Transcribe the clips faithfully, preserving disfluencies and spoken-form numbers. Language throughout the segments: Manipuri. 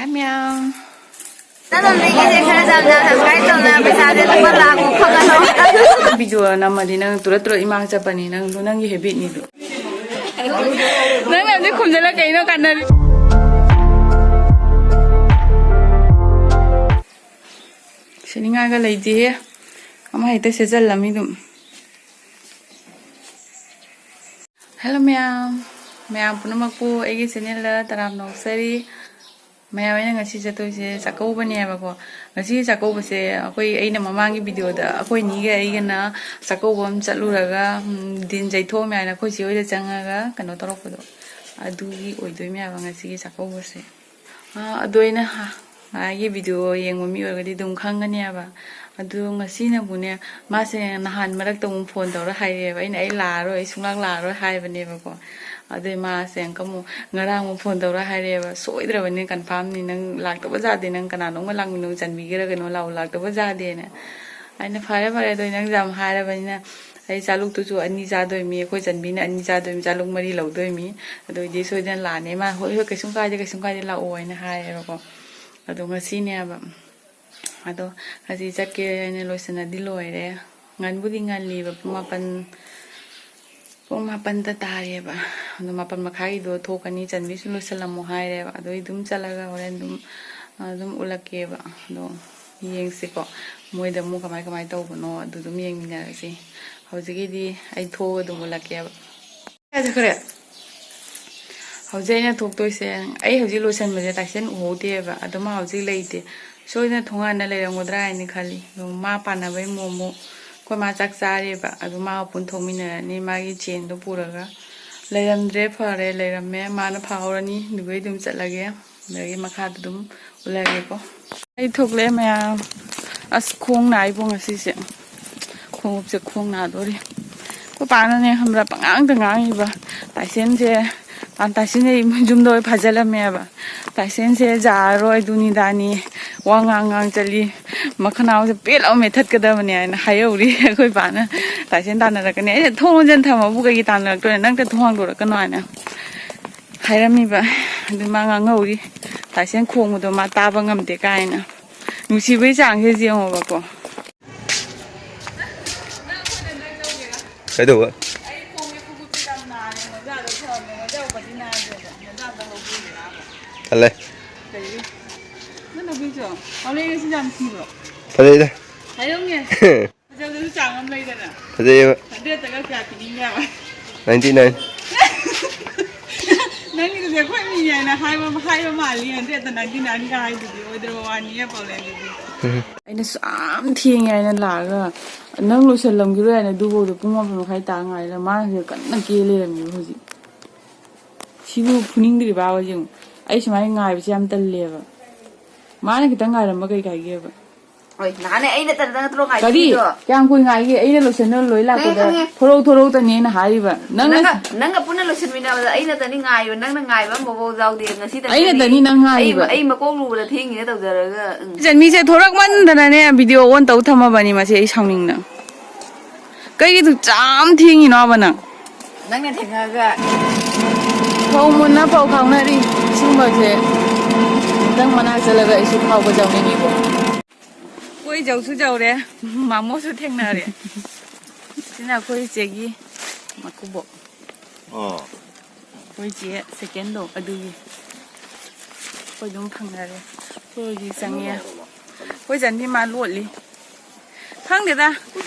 ꯃꯌꯥꯝ ꯅꯪ ꯅꯨꯄꯤꯒꯤꯁꯦ ꯈꯔ ꯌꯥꯝ ꯌꯥꯝ subscribe ꯇꯧꯅ ꯄꯩꯁꯥꯁꯦ ꯂꯨꯄꯥ ꯂꯥꯛ ꯃꯨꯛ ꯐꯪꯍꯜꯂꯣ꯫ ꯚꯤꯗꯤꯑꯣ ꯅꯝꯃꯗꯤ ꯅꯪ ꯇꯨꯔꯠ ꯇꯨꯔꯠ ꯏꯃꯥꯡ ꯆꯠꯄꯅꯤ, ꯅꯪ ꯅꯪꯒꯤ ꯍꯦꯕꯤꯠꯅꯤꯗꯣ꯫ ꯅꯪꯅ ꯑꯗꯨ ꯈꯨꯝꯖꯤꯜꯂ ꯀꯩꯅꯣ ꯀꯥꯟꯅꯔꯤ? ꯁꯤꯅꯤꯡꯉꯥꯏꯒ ꯂꯩꯇꯦꯍꯦ꯫ ꯑꯃ ꯍꯦꯛꯇ ꯁꯦꯠꯆꯜꯂꯝꯃꯤ ꯑꯗꯨꯝ꯫ ꯍꯦꯜꯂꯣ ꯃꯌꯥꯝ, ꯃꯌꯥꯝ ꯄꯨꯝꯅꯃꯛꯄꯨ ꯑꯩꯒꯤ ꯆꯦꯅꯦꯜꯗ ꯇꯔꯥꯝꯅ ꯑꯣꯛꯆꯔꯤ꯫ ꯃꯌꯥꯝ, ꯑꯩꯅ ꯉꯁꯤ ꯆꯠꯇꯣꯏꯁꯦ ꯆꯥꯛꯀꯧꯕꯅꯦꯕꯀꯣ꯫ ꯉꯁꯤ ꯆꯥꯛꯀꯧꯕꯁꯦ ꯑꯩꯈꯣꯏ, ꯑꯩꯅ ꯃꯃꯥꯡꯒꯤ ꯚꯤꯗꯤꯑꯣꯗ ꯑꯩꯈꯣꯏ ꯅꯤꯒ ꯑꯩꯒꯅ ꯆꯥꯛꯀꯧꯕ ꯑꯃ ꯆꯠꯂꯨꯔꯒ, ꯎꯝ, ꯗꯤꯟ ꯆꯩꯊꯣꯛꯑꯝꯃꯦ ꯍꯥꯏꯅ ꯑꯩꯈꯣꯏ ꯆꯦ ꯍꯣꯏꯗ ꯆꯪꯉꯒ ꯀꯩꯅꯣ ꯇꯧꯔꯛꯄꯗꯣ, ꯑꯗꯨꯒꯤ ꯑꯣꯏꯗꯣꯏꯅꯦꯕ ꯉꯁꯤꯒꯤ ꯆꯥꯛꯀꯧꯕꯁꯦ꯫ ꯑꯥ, ꯑꯗꯣ ꯑꯩꯅ ꯍꯥ-, ꯃꯥꯒꯤ ꯚꯤꯗꯤꯑꯣ ꯌꯦꯡꯕ ꯃꯤ ꯑꯣꯏꯔꯒꯗꯤ ꯑꯗꯨꯝ ꯈꯪꯒꯅꯦꯕ꯫ ꯑꯗꯨ ꯉꯁꯤꯅꯕꯨꯅꯦ, ꯃꯥꯁꯦ ꯅꯍꯥꯟ ꯃꯔꯛꯇ ꯑꯃꯨꯛ ꯐꯣꯟ ꯇꯧꯔ ꯍꯥꯏꯔꯛꯑꯦꯕ, ꯑꯩꯅ "ꯑꯩ ꯂꯥꯛꯑꯔꯣꯏ, ꯑꯩ ꯁꯨꯡꯂꯥꯛ ꯂꯥꯛꯑꯔꯣꯏ" ꯍꯥꯏꯕꯅꯦꯕꯀꯣ꯫ ꯑꯗꯨꯏ ꯃꯥꯁꯦ ꯑꯃꯨꯛꯀ ꯑꯃꯨꯛ ꯉꯔꯥꯡ ꯑꯃꯨꯛ ꯐꯣꯟ ꯇꯧꯔ ꯍꯥꯏꯔꯛꯑꯦꯕ, "ꯁꯣꯏꯗ꯭ꯔꯕꯅꯤ, ꯀꯟꯐꯥꯝꯅꯤ, ꯅꯪ ꯂꯥꯛꯇꯕ ꯌꯥꯗꯦ, ꯅꯪ ꯀꯅꯥꯅꯣꯝꯒ ꯂꯥꯛꯃꯤꯟꯅꯧ, ꯆꯟꯕꯤꯒꯦꯔꯥ ꯀꯩꯅꯣ, ꯂꯥꯛꯑꯣ, ꯂꯥꯛꯇꯕ ꯌꯥꯗꯦꯅ"꯫ ꯑꯩꯅ "ꯐꯔꯦ ꯐꯔꯦ, ꯑꯗꯣ ꯅꯪꯁꯨ ꯌꯥꯝ ꯍꯥꯏꯔꯕꯅꯤꯅ, ꯑꯩ ꯆꯥꯂꯨꯛꯇꯨꯁꯨ ꯑꯅꯤ ꯆꯥꯗꯣꯏꯃꯤ, ꯑꯩꯈꯣꯏ ꯆꯟꯕꯤꯅ ꯑꯅꯤ ꯆꯥꯗꯣꯏꯃꯤ, ꯆꯥꯂꯨꯛ ꯃꯔꯤ ꯂꯧꯗꯣꯏꯃꯤ, ꯑꯗꯨ ꯑꯣꯏꯗꯤ ꯁꯣꯏꯗꯅ ꯂꯥꯛꯑꯅꯤ"꯫ ꯃꯥ "ꯍꯣꯏ ꯍꯣꯏ, ꯀꯩꯁꯨꯝ ꯀꯥꯏꯗꯦ, ꯀꯩꯁꯨꯝ ꯀꯥꯏꯗꯦ, ꯂꯥꯛꯑꯣ" ꯍꯥꯏꯅ ꯍꯥꯏꯌꯦꯕꯀꯣ꯫ ꯑꯗꯣ ꯉꯁꯤꯅꯦꯕ, ꯑꯗꯣ ꯉꯁꯤ ꯆꯠꯀꯦ ꯍꯥꯏꯅ ꯂꯣꯏꯁꯤꯟꯅꯗꯤ ꯂꯣꯏꯔꯦ꯫ ꯉꯟꯕꯨꯗꯤ ꯉꯜꯂꯤꯕ, ꯄꯨꯡ ꯃꯥꯄꯟ, ꯄꯨꯡ ꯃꯥꯄꯟꯗ ꯇꯥꯔꯦꯕ꯫ ꯑꯗꯣ ꯃꯥꯄꯟ ꯃꯈꯥꯏꯒꯤꯗꯣ ꯊꯣꯛꯀꯅꯤ, ꯆꯟꯕꯤꯁꯨ ꯂꯣꯏꯁꯤꯜꯂꯝꯃꯣ ꯍꯥꯏꯔꯦꯕ꯫ ꯑꯗꯣ ꯑꯩ ꯑꯗꯨꯝ ꯆꯠꯂꯒ ꯍꯣꯔꯦꯟ ꯑꯗꯨꯝ, ꯑꯗꯨꯝ ꯎꯠꯂꯛꯀꯦꯕ꯫ ꯑꯗꯣ ꯌꯦꯡꯁꯤꯀꯣ, ꯃꯣꯏꯗ ꯑꯃꯨꯛ ꯀꯃꯥꯏ ꯀꯃꯥꯏ ꯇꯧꯕꯅꯣ, ꯑꯗꯨ ꯑꯗꯨꯝ ꯌꯦꯡꯃꯤꯟꯅꯔꯁꯤ꯫ ꯍꯧꯖꯤꯛꯀꯤꯗꯤ ꯑꯩ ꯊꯣꯛꯑꯒ ꯑꯗꯨꯝ ꯎꯠꯂꯛꯀꯦꯕ꯫ ꯀꯥꯏ ꯆꯠꯈ꯭ꯔꯦ? ꯍꯧꯖꯤꯛ ꯑꯩꯅ ꯊꯣꯛꯇꯣꯏꯁꯦ, ꯑꯩ ꯍꯧꯖꯤꯛ ꯂꯣꯏꯁꯟꯕꯁꯦ ꯇꯥꯏꯁꯟ ꯎꯍꯧꯗꯦꯕ, ꯑꯗꯣ ꯃꯥ ꯍꯧꯖꯤꯛ ꯂꯩꯇꯦ꯫ ꯁꯣꯏꯗꯅ ꯊꯣꯡꯒꯥꯟꯗ ꯂꯩꯔꯝꯒꯗ꯭ꯔꯥ ꯍꯥꯏꯅ ꯈꯜꯂꯤ꯫ ꯑꯗꯣ ꯃꯥ ꯄꯥꯟꯅꯕꯩ ꯃꯣꯃꯣ, ꯑꯩꯈꯣꯏ ꯃꯥ ꯆꯥꯛ ꯆꯥꯔꯦꯕ, ꯑꯗꯣ ꯃꯥꯒ ꯄꯨꯟ ꯊꯣꯛꯃꯤꯟꯅꯔꯅꯤ, ꯃꯥꯒꯤ ꯆꯦꯟꯗꯣ ꯄꯨꯔꯒ꯫ ꯂꯩꯔꯝꯗ꯭ꯔꯦ, ꯐꯔꯦ, ꯂꯩꯔꯝꯃꯦ, ꯃꯥꯅ ꯐꯥꯍꯧꯔꯅꯤ, ꯑꯗꯨꯒ ꯑꯩ ꯑꯗꯨꯝ ꯆꯠꯂꯒꯦ꯫ ꯑꯗꯒꯤ ꯃꯈꯥꯗ ꯑꯗꯨꯝ ꯎꯠꯂꯛꯑꯒꯦꯀꯣ꯫ ꯑꯩ ꯊꯣꯛꯂꯛꯑꯦ ꯃꯌꯥꯝ꯫ ꯑꯁ, ꯈꯣꯡ ꯅꯥꯏꯕꯣ ꯉꯁꯤꯁꯦ꯫ ꯈꯣꯡꯎꯞꯁꯦ ꯈꯣꯡ ꯅꯥꯗꯣꯔꯤ꯫ ꯑꯩꯈꯣꯏ ꯄꯥꯅꯅꯦ ꯈꯪꯕ꯭ꯔꯥ, ꯄꯉꯥꯡꯗ ꯉꯥꯡꯉꯤꯕ꯫ ꯇꯥꯏꯁꯦꯟꯁꯦ, ꯄꯥꯟ ꯇꯥꯏꯁꯦꯟꯁꯦ ꯌꯨꯝꯗ ꯑꯣꯏ ꯐꯥꯖꯤꯜꯂꯝꯃꯦꯕ꯫ "ꯇꯥꯏꯁꯦꯟꯁꯦ ꯌꯥꯔꯔꯣꯏ, ꯑꯗꯨꯅꯤ ꯗꯥꯅꯤ, ꯋꯥ ꯉꯥꯡ ꯉꯥꯡ ꯆꯠꯂꯤ, ꯃꯈꯅꯥꯎꯁꯦ ꯄꯦꯠ ꯂꯥꯎ ꯃꯦꯠꯊꯠꯀꯗꯕꯅꯦ" ꯍꯥꯏꯅ ꯍꯥꯏꯍꯧꯔꯤ ꯑꯩꯈꯣꯏ ꯄꯥꯅ꯫ "ꯇꯥꯏꯁꯦꯟ ꯇꯥꯟꯅꯔꯛꯀꯅꯤ"꯫ ꯑꯩꯅ "ꯊꯣꯡ ꯂꯣꯟꯁꯤꯟ ꯊꯝꯃꯕꯨ ꯀꯩꯒꯤ ꯇꯥꯟꯅꯔꯛꯇꯣꯏꯅꯣ, ꯅꯪꯇ ꯊꯣꯡ ꯍꯥꯡꯗꯣꯔꯛꯀꯅꯣ" ꯍꯥꯏꯅ ꯍꯥꯏꯔꯝꯃꯤꯕ꯫ ꯑꯗꯨ ꯃꯥ ꯉꯥꯡꯍꯧꯔꯤ꯫ ꯂꯥꯏꯁꯦꯟ ꯈꯣꯡꯕꯗꯣ ꯃꯥ ꯇꯥꯕ ꯉꯝꯗꯦ ꯀꯥꯏꯅ꯫ ꯅꯨꯡꯁꯤꯕꯒꯤ ꯆꯥꯡꯁꯦ ꯌꯦꯡꯉꯣꯕꯀꯣ꯫ ꯀꯩꯗꯧꯕ? ꯇꯜꯂꯦ꯫ ꯐꯖꯩꯗ꯫ ꯐꯖꯕꯗꯁꯨ ꯆꯥꯡ ꯑꯃ ꯂꯩꯗꯅ꯫ ꯐꯖꯩꯌꯦꯕ꯫ ꯍꯟꯗ꯭ꯔꯦꯠꯇꯒ ꯀꯌꯥ ꯄꯤꯅꯤꯡꯒꯦ ꯍꯥꯏꯕ? Ninety nine. ꯅꯪꯒꯤꯗꯨꯗꯤ ꯑꯩꯈꯣꯏ ꯃꯤꯅꯦ ꯍꯥꯏꯅ ꯍꯥꯏꯕ, ꯍꯥꯏꯕ ꯃꯥꯜꯂꯤ, ꯍꯟꯗ꯭ꯔꯦꯠꯇ ꯅꯥꯏꯟꯇꯤ ꯅꯥꯏꯟꯒ ꯍꯥꯏꯗꯨꯗꯤ꯫ ꯑꯣꯏꯗ꯭ꯔꯕ ꯋꯥꯅꯤꯅꯦ, ꯄꯥꯎꯂꯦꯟꯗꯨꯗꯤ꯫ ꯎꯝ꯫ ꯑꯩꯅ ꯁꯨꯛ ꯌꯥꯝ ꯊꯦꯡꯉꯦ ꯍꯥꯏꯅ ꯂꯥꯛꯑꯒ, ꯅꯪ ꯂꯣꯏꯁꯜꯂꯝꯈꯤꯔꯣꯏ ꯍꯥꯏꯅ ꯑꯗꯨꯐꯥꯎꯗ ꯄꯨꯡ ꯃꯥꯄꯟ ꯃꯈꯥꯏ ꯇꯥ ꯉꯥꯏꯔꯦ꯫ ꯃꯥꯅ ꯁꯤꯗ ꯀꯟꯅ ꯀꯦ ꯂꯩꯔꯝꯃꯦꯕ ꯍꯧꯖꯤꯛ꯫ ꯁꯤꯕꯨ ꯐꯨꯅꯤꯡꯗ꯭ꯔꯤꯕ ꯍꯧꯖꯤꯛ? ꯑꯩ ꯁꯨꯃꯥꯏꯅ ꯉꯥꯏꯕꯁꯦ ꯌꯥꯝ ꯇꯜꯂꯦꯕ꯫ ꯃꯥꯅ ꯈꯤꯇꯪ ꯉꯥꯏꯔꯝꯕ ꯀꯩ ꯀꯥꯏꯒꯦꯕ? ꯍꯣꯏ, ꯅꯍꯥꯟꯅꯦ ꯑꯩꯅ ꯇꯟꯗꯅ ꯅꯠꯇ꯭ꯔꯣ ꯀꯔꯤ? ꯉꯥꯏꯕꯤꯗꯣ? ꯀꯌꯥꯝ ꯀꯨꯏ ꯉꯥꯏꯒꯦ? ꯑꯩꯅ ꯂꯣꯏꯁꯟꯅ ꯂꯣꯏ ꯈꯪꯉꯦ, ꯂꯥꯛꯄꯗ ꯈꯪꯉꯦ꯫ ꯊꯣꯔꯧ ꯊꯣꯔꯧꯇꯅꯦ ꯑꯩꯅ ꯍꯥꯏꯔꯤꯕ꯫ ꯅꯪꯅ ꯅꯪꯒ, ꯅꯪꯒ ꯄꯨꯟꯅ ꯂꯣꯏꯁꯟꯃꯤꯟꯅꯕꯗ ꯑꯩꯅ ꯇꯅꯤ ꯉꯥꯏꯕ, ꯅꯪꯅ ꯉꯥꯏꯕ ꯑꯃꯐꯥꯎ ꯌꯥꯎꯗꯦ꯫ ꯉꯁꯤꯗꯅꯤ ꯑꯩꯅ ꯇꯅꯤ ꯅꯪ ꯉꯥꯏꯔꯤꯕ꯫ ꯑꯩ, ꯑꯩ ꯃꯀꯣꯛ ꯂꯨꯕꯗ ꯊꯦꯡꯉꯤꯅ ꯇꯧꯖꯔꯒ, ꯎꯝ꯫ ꯏꯆꯟ, ꯃꯤꯁꯦ ꯊꯣꯔꯛꯃꯟꯗꯅꯅꯦ ꯚꯤꯗꯤꯑꯣ ꯑꯣꯟ ꯇꯧ ꯊꯝꯃꯕꯅꯤ ꯃꯁꯤ꯫ ꯑꯩ ꯁꯥꯎꯅꯤꯡꯅ꯫ ꯀꯩꯒꯤ ꯑꯗꯨꯛ ꯌꯥꯝ ꯊꯦꯡꯉꯤꯅꯣꯕ ꯅꯪ? ꯅꯪꯅ ꯊꯦꯡꯉꯛꯑꯒ꯫ ꯐꯧ ꯃꯨꯟꯅ ꯐꯧ ꯈꯥꯎꯅꯔꯤ꯫ ꯁꯤꯒꯨꯝꯕꯁꯦ ꯅꯪ ꯃꯅꯥꯛ ꯆꯠꯂꯒ ꯑꯩꯁꯨ ꯈꯥꯎꯕ ꯆꯪꯅꯤꯡꯉꯤꯀꯣ꯫ ꯀꯣꯏ ꯌꯧꯁꯨ ꯌꯧꯔꯦ, ꯃꯥꯃꯣꯁꯨ ꯊꯦꯡꯅꯔꯦ꯫ ꯁꯤꯅ ꯑꯩꯈꯣꯏ ꯏꯆꯦꯒꯤ ꯃꯀꯨꯕꯣꯛ꯫ ꯑꯣ꯫ ꯑꯩꯈꯣꯏ ꯏꯆꯦ ꯁꯦꯀꯦꯟꯗꯣ ꯑꯗꯨꯒꯤ꯫ ꯑꯩꯈꯣꯏ ꯑꯗꯨꯝ ꯊꯪꯅꯔꯦ꯫ ꯑꯩꯈꯣꯏ ꯍꯧꯖꯤꯛ ꯆꯪꯉꯦ꯫ ꯑꯩꯈꯣꯏ ꯆꯟꯗꯤ ꯃꯥ ꯂꯣꯠꯂꯤ꯫ ꯈꯪꯗꯦꯗ,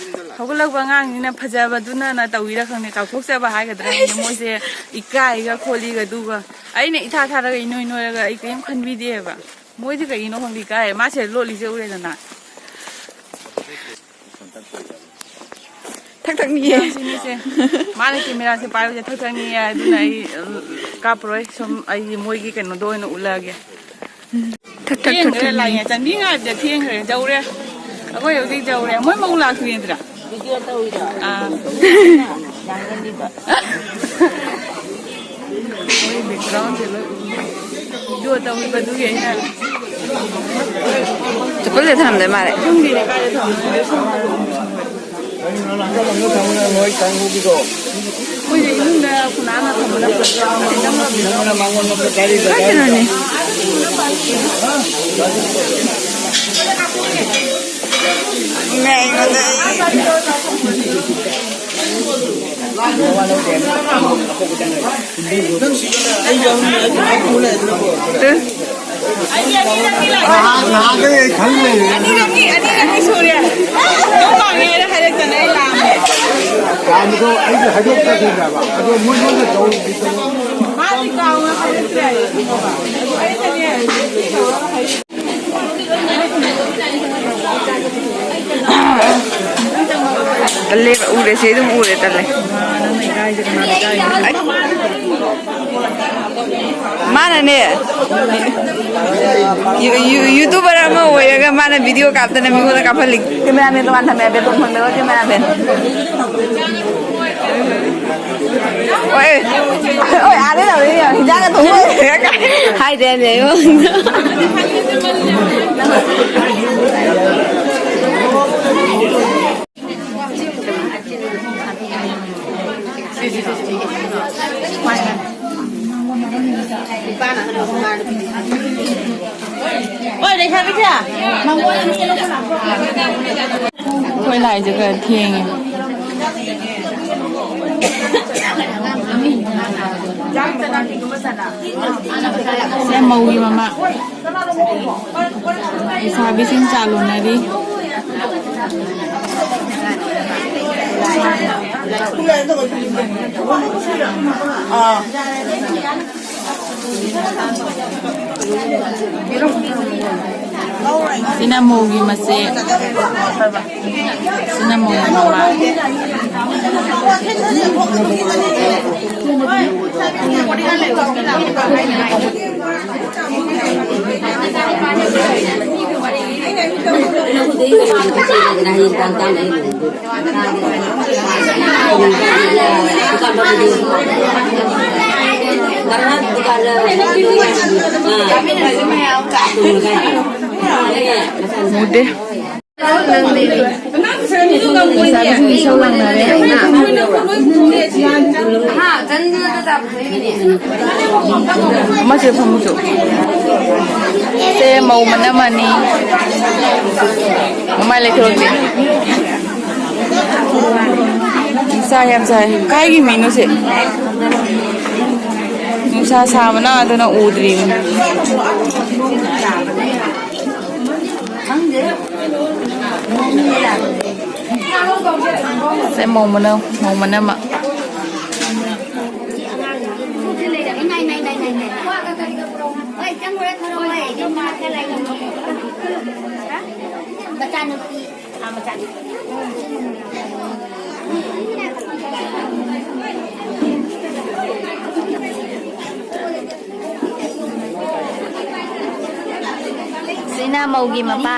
ꯍꯧꯒꯠꯂꯛꯄ ꯑꯉꯥꯡꯅꯤꯅ ꯐꯖꯕꯗꯨꯅꯅ ꯇꯧꯔꯤꯔꯥ ꯈꯪꯗꯦ, ꯆꯥꯎꯊꯣꯛꯆꯕ ꯍꯥꯏꯒꯗ꯭ꯔꯥ ꯈꯪꯗꯦ, ꯃꯣꯏꯁꯦ ꯏꯀꯥꯏꯒ ꯈꯣꯠꯂꯤꯒ ꯑꯗꯨꯒ꯫ ꯑꯩꯅ ꯏꯊꯥ ꯊꯥꯔꯒ ꯏꯅꯣꯏ ꯅꯣꯏꯔꯒ ꯑꯩ ꯀꯔꯤꯝ ꯈꯟꯕꯤꯗꯦꯕ꯫ ꯃꯣꯏꯗꯤ ꯀꯩꯒꯤꯅꯣ ꯈꯪꯗꯦ ꯏꯀꯥꯏ꯫ ꯃꯥ ꯁꯤꯗ ꯂꯣꯠꯂꯤꯁꯦ ꯎꯔꯦꯗꯅ꯫ ꯊꯛ ꯊꯛꯅꯤꯌꯦ꯫ ꯁꯤꯅꯤꯁꯦ꯫ ꯃꯥꯅ ꯀꯦꯃꯦꯔꯥꯁꯦ ꯄꯥꯏꯕꯁꯦ ꯊꯛ ꯊꯛꯅꯤꯌꯦ, ꯑꯗꯨꯅ ꯑꯩ, ꯑ, ꯀꯥꯞꯄꯔꯣꯏ꯫ ꯁꯨꯝ ꯑꯩꯒꯤ ꯃꯣꯏꯒꯤ ꯀꯩꯅꯣꯗꯣ ꯑꯣꯏꯅ ꯎꯠꯂꯛꯑꯒꯦ꯫ ꯊꯛ ꯊꯛ ꯊꯛ ꯊꯦꯡꯈ꯭ꯔꯦ, ꯊꯛ꯫ ꯂꯥꯏ ꯆꯟꯕꯤ ꯉꯥꯏꯕꯗ ꯊꯦꯡꯈ꯭ꯔꯦ꯫ ꯌꯧꯔꯦ꯫ ꯑꯩꯈꯣꯏ ꯍꯧꯖꯤꯛ ꯌꯧꯔꯦ꯫ ꯃꯣꯏ ꯃꯧ ꯂꯥꯛꯇ꯭ꯔꯤꯗ꯭ꯔꯥ? ꯚꯤꯗꯤꯑꯣ ꯇꯧꯔꯤꯔꯣ? ꯑꯥ꯫ ꯂꯥꯡꯍꯜꯂꯤꯕ꯫ ꯃꯣꯏ ꯕꯦꯛꯒ꯭ꯔꯥꯎꯟꯁꯦ ꯂꯣꯏ ꯎꯏ꯫ ꯚꯤꯗꯤꯑꯣ ꯇꯧꯔꯤꯕꯗꯨꯒꯤ ꯑꯩꯅ ꯆꯄꯜꯁꯦ ꯊꯝꯂꯝꯗꯣꯏ ꯃꯥꯜꯂꯦ꯫ ꯈꯪꯗꯦꯅꯦ ꯀꯥꯏꯗ ꯊꯝꯕꯅꯣ꯫ ꯃꯣꯏꯁꯦ ꯏꯃꯨꯡꯗ ꯈꯨꯅꯥꯟꯅ ꯊꯝꯕꯅ ꯐꯖꯅ ꯀꯥꯏꯗꯅꯣꯅꯦ? ꯅꯍꯥꯟ, ꯅꯍꯥꯟꯗꯩ ꯑꯩ ꯈꯜ ꯂꯩꯔꯦ꯫ ꯑꯅꯤ, ꯑꯅꯤ, ꯑꯅꯤ, ꯑꯅꯤ ꯁꯨꯔꯦ꯫ ꯑꯗꯨꯝ ꯃꯥꯡꯉꯦ ꯍꯥꯏꯅ ꯍꯥꯏꯔꯛꯇꯅ ꯑꯩ ꯂꯥꯛꯑꯝꯃꯦ꯫ ꯂꯥꯛꯑꯝꯕꯗꯣ ꯑꯩꯁꯨ ꯍꯥꯏꯗꯣꯛꯇ꯭ꯔꯤꯅꯦꯕ꯫ ꯑꯗꯣ ꯃꯣꯏ ꯂꯣꯏꯅ ꯇꯧꯔꯤꯁꯤ ꯇꯧ-, ꯃꯥꯗꯤ ꯀꯥꯎꯅ ꯍꯥꯏꯔꯛꯇ꯭ꯔꯦ꯫ ꯑꯩꯅꯅꯦ꯫ ꯇꯜꯂꯦꯕ, ꯎꯔꯦ, ꯁꯤ ꯑꯗꯨꯝ ꯎꯔꯦ, ꯇꯜꯂꯦ꯫ ꯃꯥꯅꯅꯦ, ꯌꯨ-, ꯌꯨ-, ꯌꯨꯇꯨꯕꯔ ꯑꯃ ꯑꯣꯏꯔꯒ ꯃꯥꯅ ꯚꯤꯗꯤꯑꯣ ꯀꯥꯞꯇꯅ ꯃꯤꯉꯣꯟꯗ ꯀꯥꯞꯍꯜꯂꯤ꯫ ꯀꯦꯃꯦꯔꯥꯃꯦꯟ ꯇꯣꯉꯥꯟ ꯊꯝꯃꯦ, ꯕꯦꯇꯣꯟ ꯐꯪꯗꯕ ꯀꯦꯃꯦꯔꯥꯃꯦꯟ꯫ ꯍꯣꯏ, ꯍꯣꯏ, ꯑꯥꯗꯩ ꯇꯧꯔꯛꯏꯅꯦ, ꯍꯤꯟꯖꯥꯡꯒ ꯊꯣꯡ ꯂꯣꯏꯔꯦ꯫ ꯍꯥꯏꯗꯦꯅꯦ, ꯑꯩꯉꯣꯟꯗ꯫ ꯑꯩꯈꯣꯏ ꯂꯥꯛꯏꯁꯦ ꯈꯔ ꯊꯦꯡꯉꯦ꯫ ꯁꯦ ꯃꯧꯒꯤ ꯃꯃꯥ꯫ ꯂꯩꯁꯥꯕꯤꯁꯤꯡ ꯆꯥ ꯂꯣꯟꯅꯔꯤ꯫ ꯁꯤꯅ ꯃꯧꯒꯤ ꯃꯆꯦ꯫ ꯁꯤꯅ ꯃꯧꯒꯤ ꯃꯃꯥ꯫ ꯎꯗꯦ꯫ ꯂꯩꯁꯥꯕꯤꯁꯤꯡ ꯏꯁꯧ ꯂꯥꯡꯅꯔꯦ꯫ ꯑꯃꯁꯦ ꯐꯝꯃꯨꯆꯣ꯫ ꯁꯦ ꯃꯧ ꯃꯅꯝ ꯑꯅꯤ꯫ ꯃꯃꯥꯏ ꯂꯩꯊꯣꯔꯛꯇꯦ꯫ ꯅꯨꯡꯁꯥ ꯌꯥꯝ ꯁꯥꯏ꯫ ꯀꯥꯏꯒꯤ ꯃꯤꯅꯣ ꯁꯤ? ꯅꯨꯡꯁꯥ ꯁꯥꯕꯅ ꯑꯗꯨꯅ ꯎꯗ꯭ꯔꯤꯕꯅꯤ꯫ ꯁꯦ ꯃꯧ ꯃꯅꯝ, ꯃꯧ ꯃꯅꯝ ꯑꯃ꯫ ꯁꯤꯅ ꯃꯧꯒꯤ ꯃꯄꯥ꯫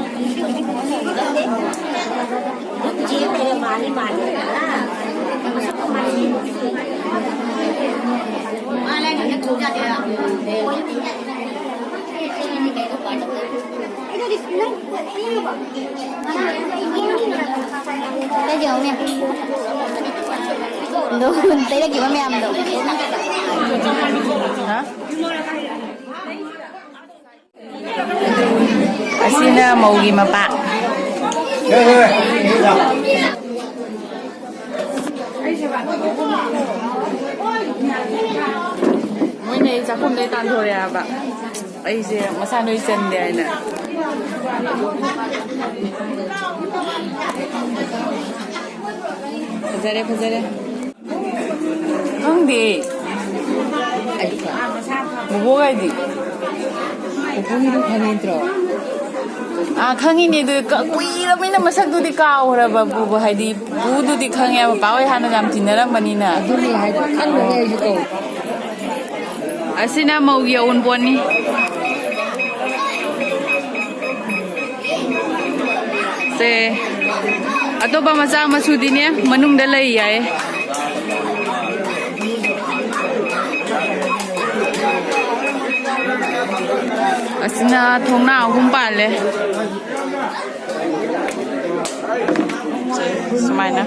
ꯂꯩꯔꯛꯈꯤꯕ ꯃꯌꯥꯝ꯫ ꯑꯗꯣ ꯂꯩꯔꯛꯈꯤꯕ ꯃꯌꯥꯝꯗꯣ꯫ ꯍꯥ? ꯑꯁꯤꯅ ꯃꯧꯒꯤ ꯃꯄꯥ꯫ ꯃꯣꯏꯅ ꯑꯩ ꯆꯥꯛꯈꯨꯝꯗꯩ ꯇꯥꯟꯊꯣꯔꯛꯑꯦ ꯍꯥꯏꯕ꯫ ꯑꯩꯁꯦ ꯃꯁꯥ ꯅꯣꯏ ꯆꯟꯗꯦ ꯍꯥꯏꯅ꯫ ꯐꯖꯔꯦ, ꯐꯖꯔꯦ꯫ ꯈꯪꯗꯦ꯫ ꯕꯣꯕꯣꯛ ꯍꯥꯏꯗꯤ? ꯄꯨꯄꯨꯒꯤꯗꯨ ꯈꯪꯉꯤ ꯅꯠꯇ꯭ꯔꯣ? ꯑꯥ, ꯈꯪꯉꯤꯅꯦ꯫ ꯑꯗꯨ ꯀ-, ꯀꯨꯏꯔꯕꯅꯤꯅ ꯃꯁꯛꯇꯨꯗꯤ ꯀꯥꯎꯈ꯭ꯔꯕ꯫ ꯄꯨꯄꯨ ꯍꯥꯏꯗꯤ ꯄꯨꯄꯨꯗꯨꯗꯤ ꯈꯪꯉꯦ, ꯃꯄꯥ ꯍꯣꯏ ꯍꯥꯟꯅ ꯌꯥꯝ ꯇꯤꯟꯅꯔꯝꯕꯅꯤꯅ꯫ ꯑꯗꯨꯅꯤ ꯍꯥꯏꯗꯣ, ꯈꯪꯗꯕꯅꯦ ꯑꯩꯁꯨ ꯀꯧ꯫ ꯑꯁꯤꯅ ꯃꯧꯒꯤ ꯑꯎꯟꯄꯣꯠꯅꯤ꯫ ꯁꯦ, ꯑꯇꯣꯞꯄ ꯃꯆꯥ ꯃꯁꯨꯗꯤꯅꯦ, ꯃꯅꯨꯡꯗ ꯂꯩ ꯌꯥꯏ꯫ ꯑꯁꯤꯅ ꯊꯣꯡꯅꯥ ꯑꯍꯨꯝ ꯄꯥꯜꯂꯦ꯫ ꯁꯨꯃꯥꯏꯅ꯫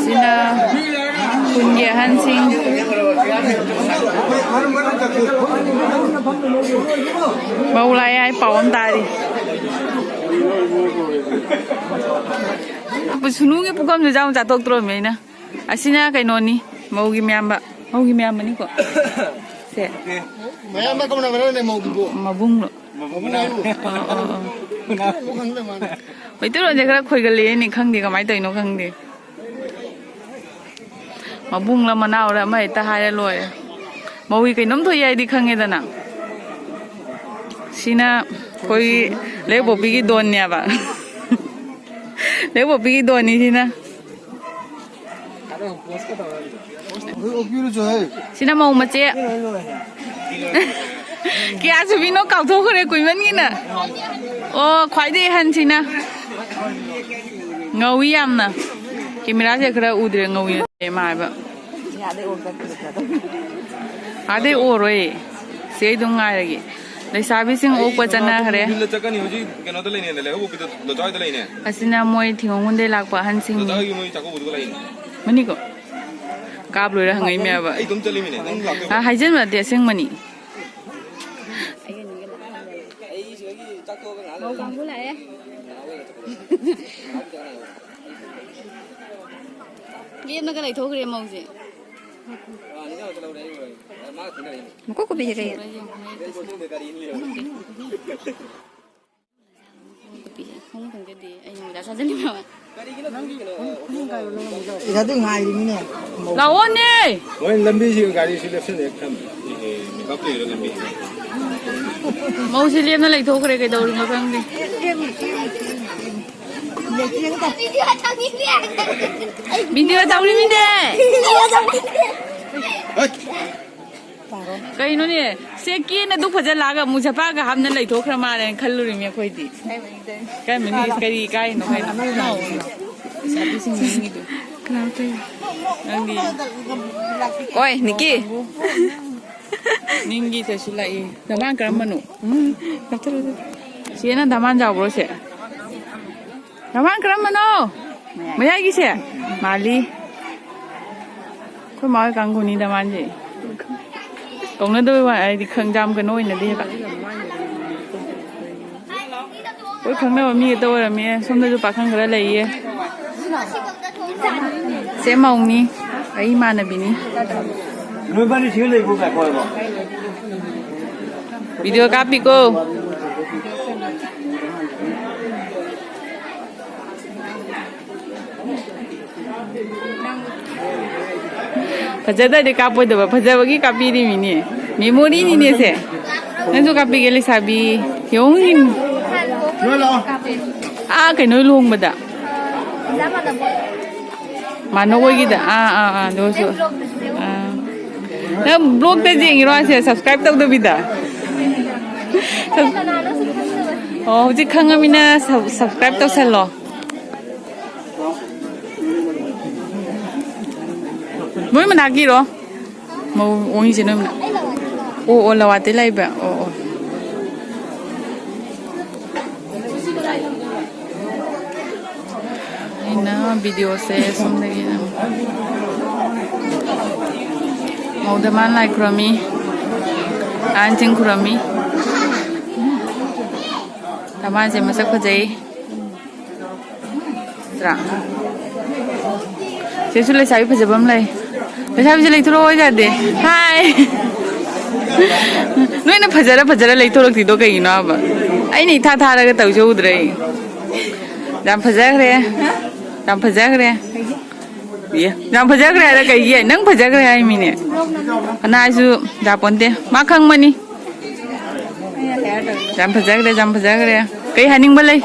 ꯁꯤꯅ ꯈꯨꯟꯒꯤ ꯑꯍꯟꯁꯤꯡ ꯃꯧ ꯂꯥꯛꯑꯦ ꯍꯥꯏ ꯄꯥꯎ ꯑꯃ ꯇꯥꯔꯤ꯫ ꯁꯨꯅꯨꯒꯤ ꯄꯨꯈꯝꯁꯨ ꯆꯥꯃꯨꯛ ꯆꯥꯊꯣꯛꯇ꯭ꯔꯣꯃꯤ ꯑꯩꯅ꯫ ꯑꯁꯤꯅ ꯀꯩꯅꯣꯅꯤ, ꯃꯧꯒꯤ ꯃꯌꯥꯝꯕ, ꯃꯧꯒꯤ ꯃꯌꯥꯝꯕꯅꯤꯀꯣ꯫ ꯁꯦ꯫ ꯃꯌꯥꯝꯕ ꯀꯧꯅꯕ꯭ꯔꯅꯦ ꯃꯧꯒꯤꯕꯨ? ꯃꯕꯨꯡꯂꯣ? ꯃꯕꯨꯡ꯫ ꯑꯣ, ꯑꯣ, ꯑꯣ꯫ ꯃꯩꯇꯩꯂꯣꯟꯁꯦ ꯈꯔ ꯈꯣꯏꯒꯜꯂꯛꯑꯦꯅꯦ, ꯈꯪꯗꯦ ꯀꯃꯥꯏꯅ ꯇꯧꯔꯤꯅꯣ ꯈꯪꯗꯦ꯫ ꯃꯕꯨꯡꯂ ꯃꯅꯥꯎꯔ ꯑꯃ ꯍꯦꯛꯇ ꯍꯥꯏꯔ ꯂꯣꯏꯔꯦ꯫ ꯃꯧꯒꯤ ꯀꯩꯅꯣꯝ ꯊꯣꯛꯏ ꯍꯥꯏꯗꯤ ꯈꯪꯉꯦꯗꯅ꯫ ꯁꯤꯅ ꯑꯩꯈꯣꯏꯒꯤ ꯂꯩꯄꯣꯛꯄꯤꯒꯤ ꯗꯣꯟꯅꯦꯕ꯫ ꯂꯩꯄꯣꯛꯄꯤꯒꯤ ꯗꯣꯟꯅꯤ ꯁꯤꯅ꯫ ꯁꯤꯅ ꯃꯧ ꯃꯆꯦ꯫ ꯀꯌꯥ ꯁꯨꯕꯤꯅꯣ ꯀꯥꯎꯊꯣꯛꯈ꯭ꯔꯦ ꯀꯨꯏꯃꯟꯒꯤꯅ꯫ ꯑꯣ, ꯈ꯭ꯋꯥꯏꯗꯒꯤ ꯑꯍꯟꯁꯤꯅ꯫ ꯉꯧꯏ ꯌꯥꯝꯅ꯫ ꯀꯦꯃꯦꯔꯥꯁꯦ ꯈꯔ ꯎꯗ꯭ꯔꯦ, ꯉꯧꯏ ꯃꯥ ꯍꯥꯏꯕ꯫ ꯑꯥꯗꯩ ꯑꯣꯔꯣꯏ꯫ ꯁꯤ ꯑꯩ ꯑꯗꯨꯝ ꯉꯥꯏꯔꯒꯦ꯫ ꯂꯩꯁꯥꯕꯤꯁꯤꯡ ꯑꯣꯛꯄ ꯆꯠꯅꯈ꯭ꯔꯦ꯫ ꯌꯨꯝꯗ ꯆꯠꯀꯅꯤ ꯍꯧꯖꯤꯛ, ꯀꯩꯅꯣꯗ ꯂꯩꯅꯦ, ꯂꯩꯍꯧꯕ ꯄꯤꯗ-, ꯗꯣꯆꯥ ꯍꯣꯏꯗ ꯂꯩꯅꯦ꯫ ꯑꯁꯤꯅ ꯃꯣꯏ ꯊꯤꯡꯒꯣꯡ ꯍꯨꯟꯗꯩ ꯂꯥꯛꯄ ꯑꯍꯟꯁꯤꯡꯅꯤ꯫ ꯗꯣꯆꯥ ꯍꯣꯏꯒꯤ ꯃꯣꯏ ꯆꯥꯛꯀꯧꯕꯗꯨꯒ ꯂꯥꯛꯏꯅꯦ꯫ ꯃꯅꯤꯀꯣ? ꯀꯥꯞ ꯂꯣꯏꯔ ꯍꯪꯉꯛꯏ ꯃꯌꯥꯝꯕ꯫ ꯑꯩ ꯑꯗꯨꯝ ꯆꯠꯂꯤꯃꯤꯅꯦ, ꯅꯪ ꯂꯥꯛꯇꯣꯏꯕ? ꯑ, ꯍꯥꯏꯖꯟꯕ ꯅꯠꯇꯦ, ꯑꯁꯦꯡꯕꯅꯤ꯫ ꯃꯧ ꯀꯥꯡꯕꯨ ꯂꯥꯛꯑꯦ꯫ ꯂꯦꯞꯅꯒ ꯂꯩꯊꯣꯛꯈ꯭ꯔꯦ ꯃꯧꯁꯦ꯫ ꯃꯀꯣꯛ ꯀꯨꯞꯄꯤꯁꯦ ꯀꯩꯒꯤꯅꯣ? ꯈꯣꯡ ꯈꯪꯗꯦ, ꯑꯩ ꯅꯨꯃꯤꯗꯥꯡ ꯆꯥꯖꯅꯤꯡꯉꯦꯕ꯫ ꯏꯁꯥꯗꯤ ꯉꯥꯏꯔꯤꯃꯤꯅꯦ꯫ ꯂꯥꯛꯑꯣꯅꯦ! ꯃꯣꯏ ꯂꯝꯕꯤꯁꯤ ꯒꯥꯔꯤꯁꯤ ꯂꯦꯞꯁꯤꯜꯂꯦ ꯊꯝꯃꯦ꯫ ꯃꯦꯀꯞ ꯇꯧꯔꯤꯔꯣ ꯂꯝꯕꯤ? ꯃꯧꯁꯤ ꯂꯦꯞꯅ ꯂꯩꯊꯣꯛꯈ꯭ꯔꯦ, ꯀꯩꯗꯧꯔꯤꯅꯣ ꯈꯪꯗꯦ꯫ ꯚꯤꯗꯤꯑꯣ ꯇꯧꯔꯤꯃꯤꯅꯦ! ꯀꯩꯅꯣꯅꯦ, ꯁꯦ ꯀꯦꯅ ꯗꯨꯛ ꯐꯖ ꯂꯥꯛꯑꯒ ꯑꯃꯨꯛ ꯁꯐꯥꯒ ꯍꯥꯞꯅ ꯂꯩꯊꯣꯛꯈ꯭ꯔ ꯃꯥꯜꯂꯦꯅ ꯈꯜꯂꯨꯔꯤꯃꯤ ꯑꯩꯈꯣꯏꯗꯤ꯫ ꯀꯥꯏ ꯃꯅꯨꯡꯗ ꯀꯔꯤ ꯀꯥꯏꯅꯣ ꯀꯩꯅꯣ? ꯂꯩꯁꯥꯕꯤꯁꯤꯡ ꯅꯤꯡꯉꯤꯗꯨ꯫ ꯀꯅꯥꯝꯇ ꯅꯪꯗꯤ ꯑꯣꯏ, ꯅꯤꯀꯤ꯫ ꯅꯤꯡꯒꯤ ꯆꯠꯁꯤꯜꯂꯛꯏ꯫ ꯅꯃꯥꯡ ꯀꯔꯝꯕꯅꯣ? ꯎꯝ, ꯅꯞꯊꯔꯣ ꯑꯗꯨꯗꯤ꯫ ꯁꯤꯅ ꯗꯃꯥꯟ ꯌꯥꯎꯕ꯭ꯔꯣ ꯁꯦ? ꯗꯃꯥꯟ ꯀꯔꯝꯕꯅꯣ? ꯃꯌꯥꯏꯒꯤꯁꯦ? ꯃꯥꯜꯂꯤ꯫ ꯑꯩꯈꯣꯏ ꯃꯥ ꯍꯣꯏ ꯀꯥꯡꯕꯨꯅꯤꯗ ꯃꯥꯁꯦ꯫ ꯀꯧꯅꯗꯕꯩ ꯋꯥ ꯍꯥꯏꯗꯤ ꯈꯪꯖꯥꯝ ꯀꯩꯅꯣ ꯑꯣꯏꯅꯗꯦꯕ꯫ ꯑꯩꯈꯣꯏ ꯈꯪꯅꯕ ꯃꯤ ꯈꯛꯇ ꯑꯣꯏꯔꯝꯃꯦ꯫ ꯁꯣꯝꯗꯁꯨ ꯄꯥꯈꯪ ꯈꯔ ꯂꯩꯌꯦ꯫ ꯁꯦ ꯃꯧꯅꯤ, ꯑꯩ ꯏꯃꯥꯟꯅꯕꯤꯅꯤ꯫ ꯅꯣꯏꯕꯥꯅꯤ ꯁꯤꯗ ꯂꯩꯕ꯭ꯔꯣ? ꯉꯥꯏꯈꯣ ꯍꯥꯏꯕ꯫ ꯚꯤꯗꯤꯑꯣ ꯀꯥꯞꯄꯤꯀꯣ꯫ ꯐꯖꯗ꯭ꯔꯗꯤ ꯀꯥꯞꯄꯣꯏꯗꯕ, ꯐꯖꯕꯒꯤ ꯀꯥꯞꯄꯤꯔꯤꯃꯤꯅꯦ꯫ ꯃꯦꯃꯣꯔꯤꯅꯤꯅꯦ ꯁꯦ꯫ ꯅꯪꯁꯨ ꯀꯥꯞꯄꯤꯒꯦ ꯂꯩꯁꯥꯕꯤ꯫ ꯌꯦꯡꯉꯨ꯫ ꯑꯥ, ꯀꯩꯅꯣ ꯂꯨꯍꯣꯡꯕꯗ꯫ ꯃꯥꯅꯣ ꯍꯣꯏꯒꯤꯗ꯫ ꯑꯥ, ꯑꯥ, ꯑꯥ, ꯑꯗꯨꯁꯨ꯫ ꯑꯥ꯫ ꯅꯪ ꯕ꯭ꯂꯣꯛꯇ ꯌꯦꯡꯉꯤꯔꯣ ꯍꯥꯏꯁꯦ, subscribe ꯇꯧꯗꯕꯤꯗ? ꯑꯣ, ꯍꯧꯖꯤꯛ ꯈꯪꯉꯃꯤꯅ sub-, subscribe ꯇꯧꯁꯜꯂꯣ꯫ ꯅꯣꯏ ꯃꯅꯥꯛꯀꯤꯔꯣ? ꯃꯧ ꯑꯣꯡꯉꯤꯁꯦ ꯅꯣꯏ ꯃꯅꯥꯛ? ꯑꯣ, ꯑꯣ, ꯂꯋꯥꯇꯩ ꯂꯥꯛꯏꯕ꯫ ꯑꯣ, ꯑꯣ꯫ ꯑꯩꯅ ꯚꯤꯗꯤꯑꯣꯁꯦ ꯁꯣꯝꯗꯒꯤ ꯑꯗꯨꯝ ꯃꯧꯗ ꯃꯥꯅ ꯂꯥꯏ ꯈꯨꯔꯝꯃꯤ, ꯑꯍꯟꯁꯤꯡ ꯈꯨꯔꯝꯃꯤ꯫ ꯗꯃꯥꯟꯁꯦ ꯃꯁꯛ ꯐꯖꯩ꯫ ꯅꯠꯇ꯭ꯔꯥ? ꯁꯤꯁꯨ ꯂꯩꯁꯥꯕꯤ ꯐꯖꯕ ꯑꯃ ꯂꯩ꯫ ꯂꯩꯁꯥꯕꯤꯁꯦ ꯂꯩꯊꯣꯔꯛꯑꯣ ꯌꯥꯗꯦ꯫ ꯍꯥꯏ꯫ ꯅꯣꯏꯅ ꯐꯖꯔ ꯐꯖꯔ ꯂꯩꯊꯣꯔꯛꯇ꯭ꯔꯤꯗꯣ ꯀꯩꯒꯤꯅꯣ ꯍꯥꯏꯕ? ꯑꯩꯅ ꯏꯊꯥ ꯊꯥꯔꯒ ꯇꯧꯖꯍꯧꯗ꯭ꯔꯦ꯫ ꯌꯥꯝ ꯐꯖꯈ꯭ꯔꯦ꯫ ꯌꯥꯝ ꯐꯖꯈ꯭ꯔꯦ꯫ ꯑꯦ, ꯌꯥꯝ ꯐꯖꯈ꯭ꯔꯦ ꯍꯥꯏꯔ ꯀꯩꯒꯤ? ꯅꯪ ꯐꯖꯈ꯭ꯔꯦ ꯍꯥꯏ ꯃꯤꯅꯦ꯫ ꯀꯅꯥꯁꯨ ꯌꯥꯄꯣꯟꯇꯦ꯫ ꯃꯥ ꯈꯪꯕꯅꯤ꯫ ꯌꯥꯝ ꯐꯖꯈ꯭ꯔꯦ, ꯌꯥꯝ ꯐꯖꯈ꯭ꯔꯦ꯫ ꯀꯩ ꯍꯥꯏꯅꯤꯡꯕ ꯂꯩ?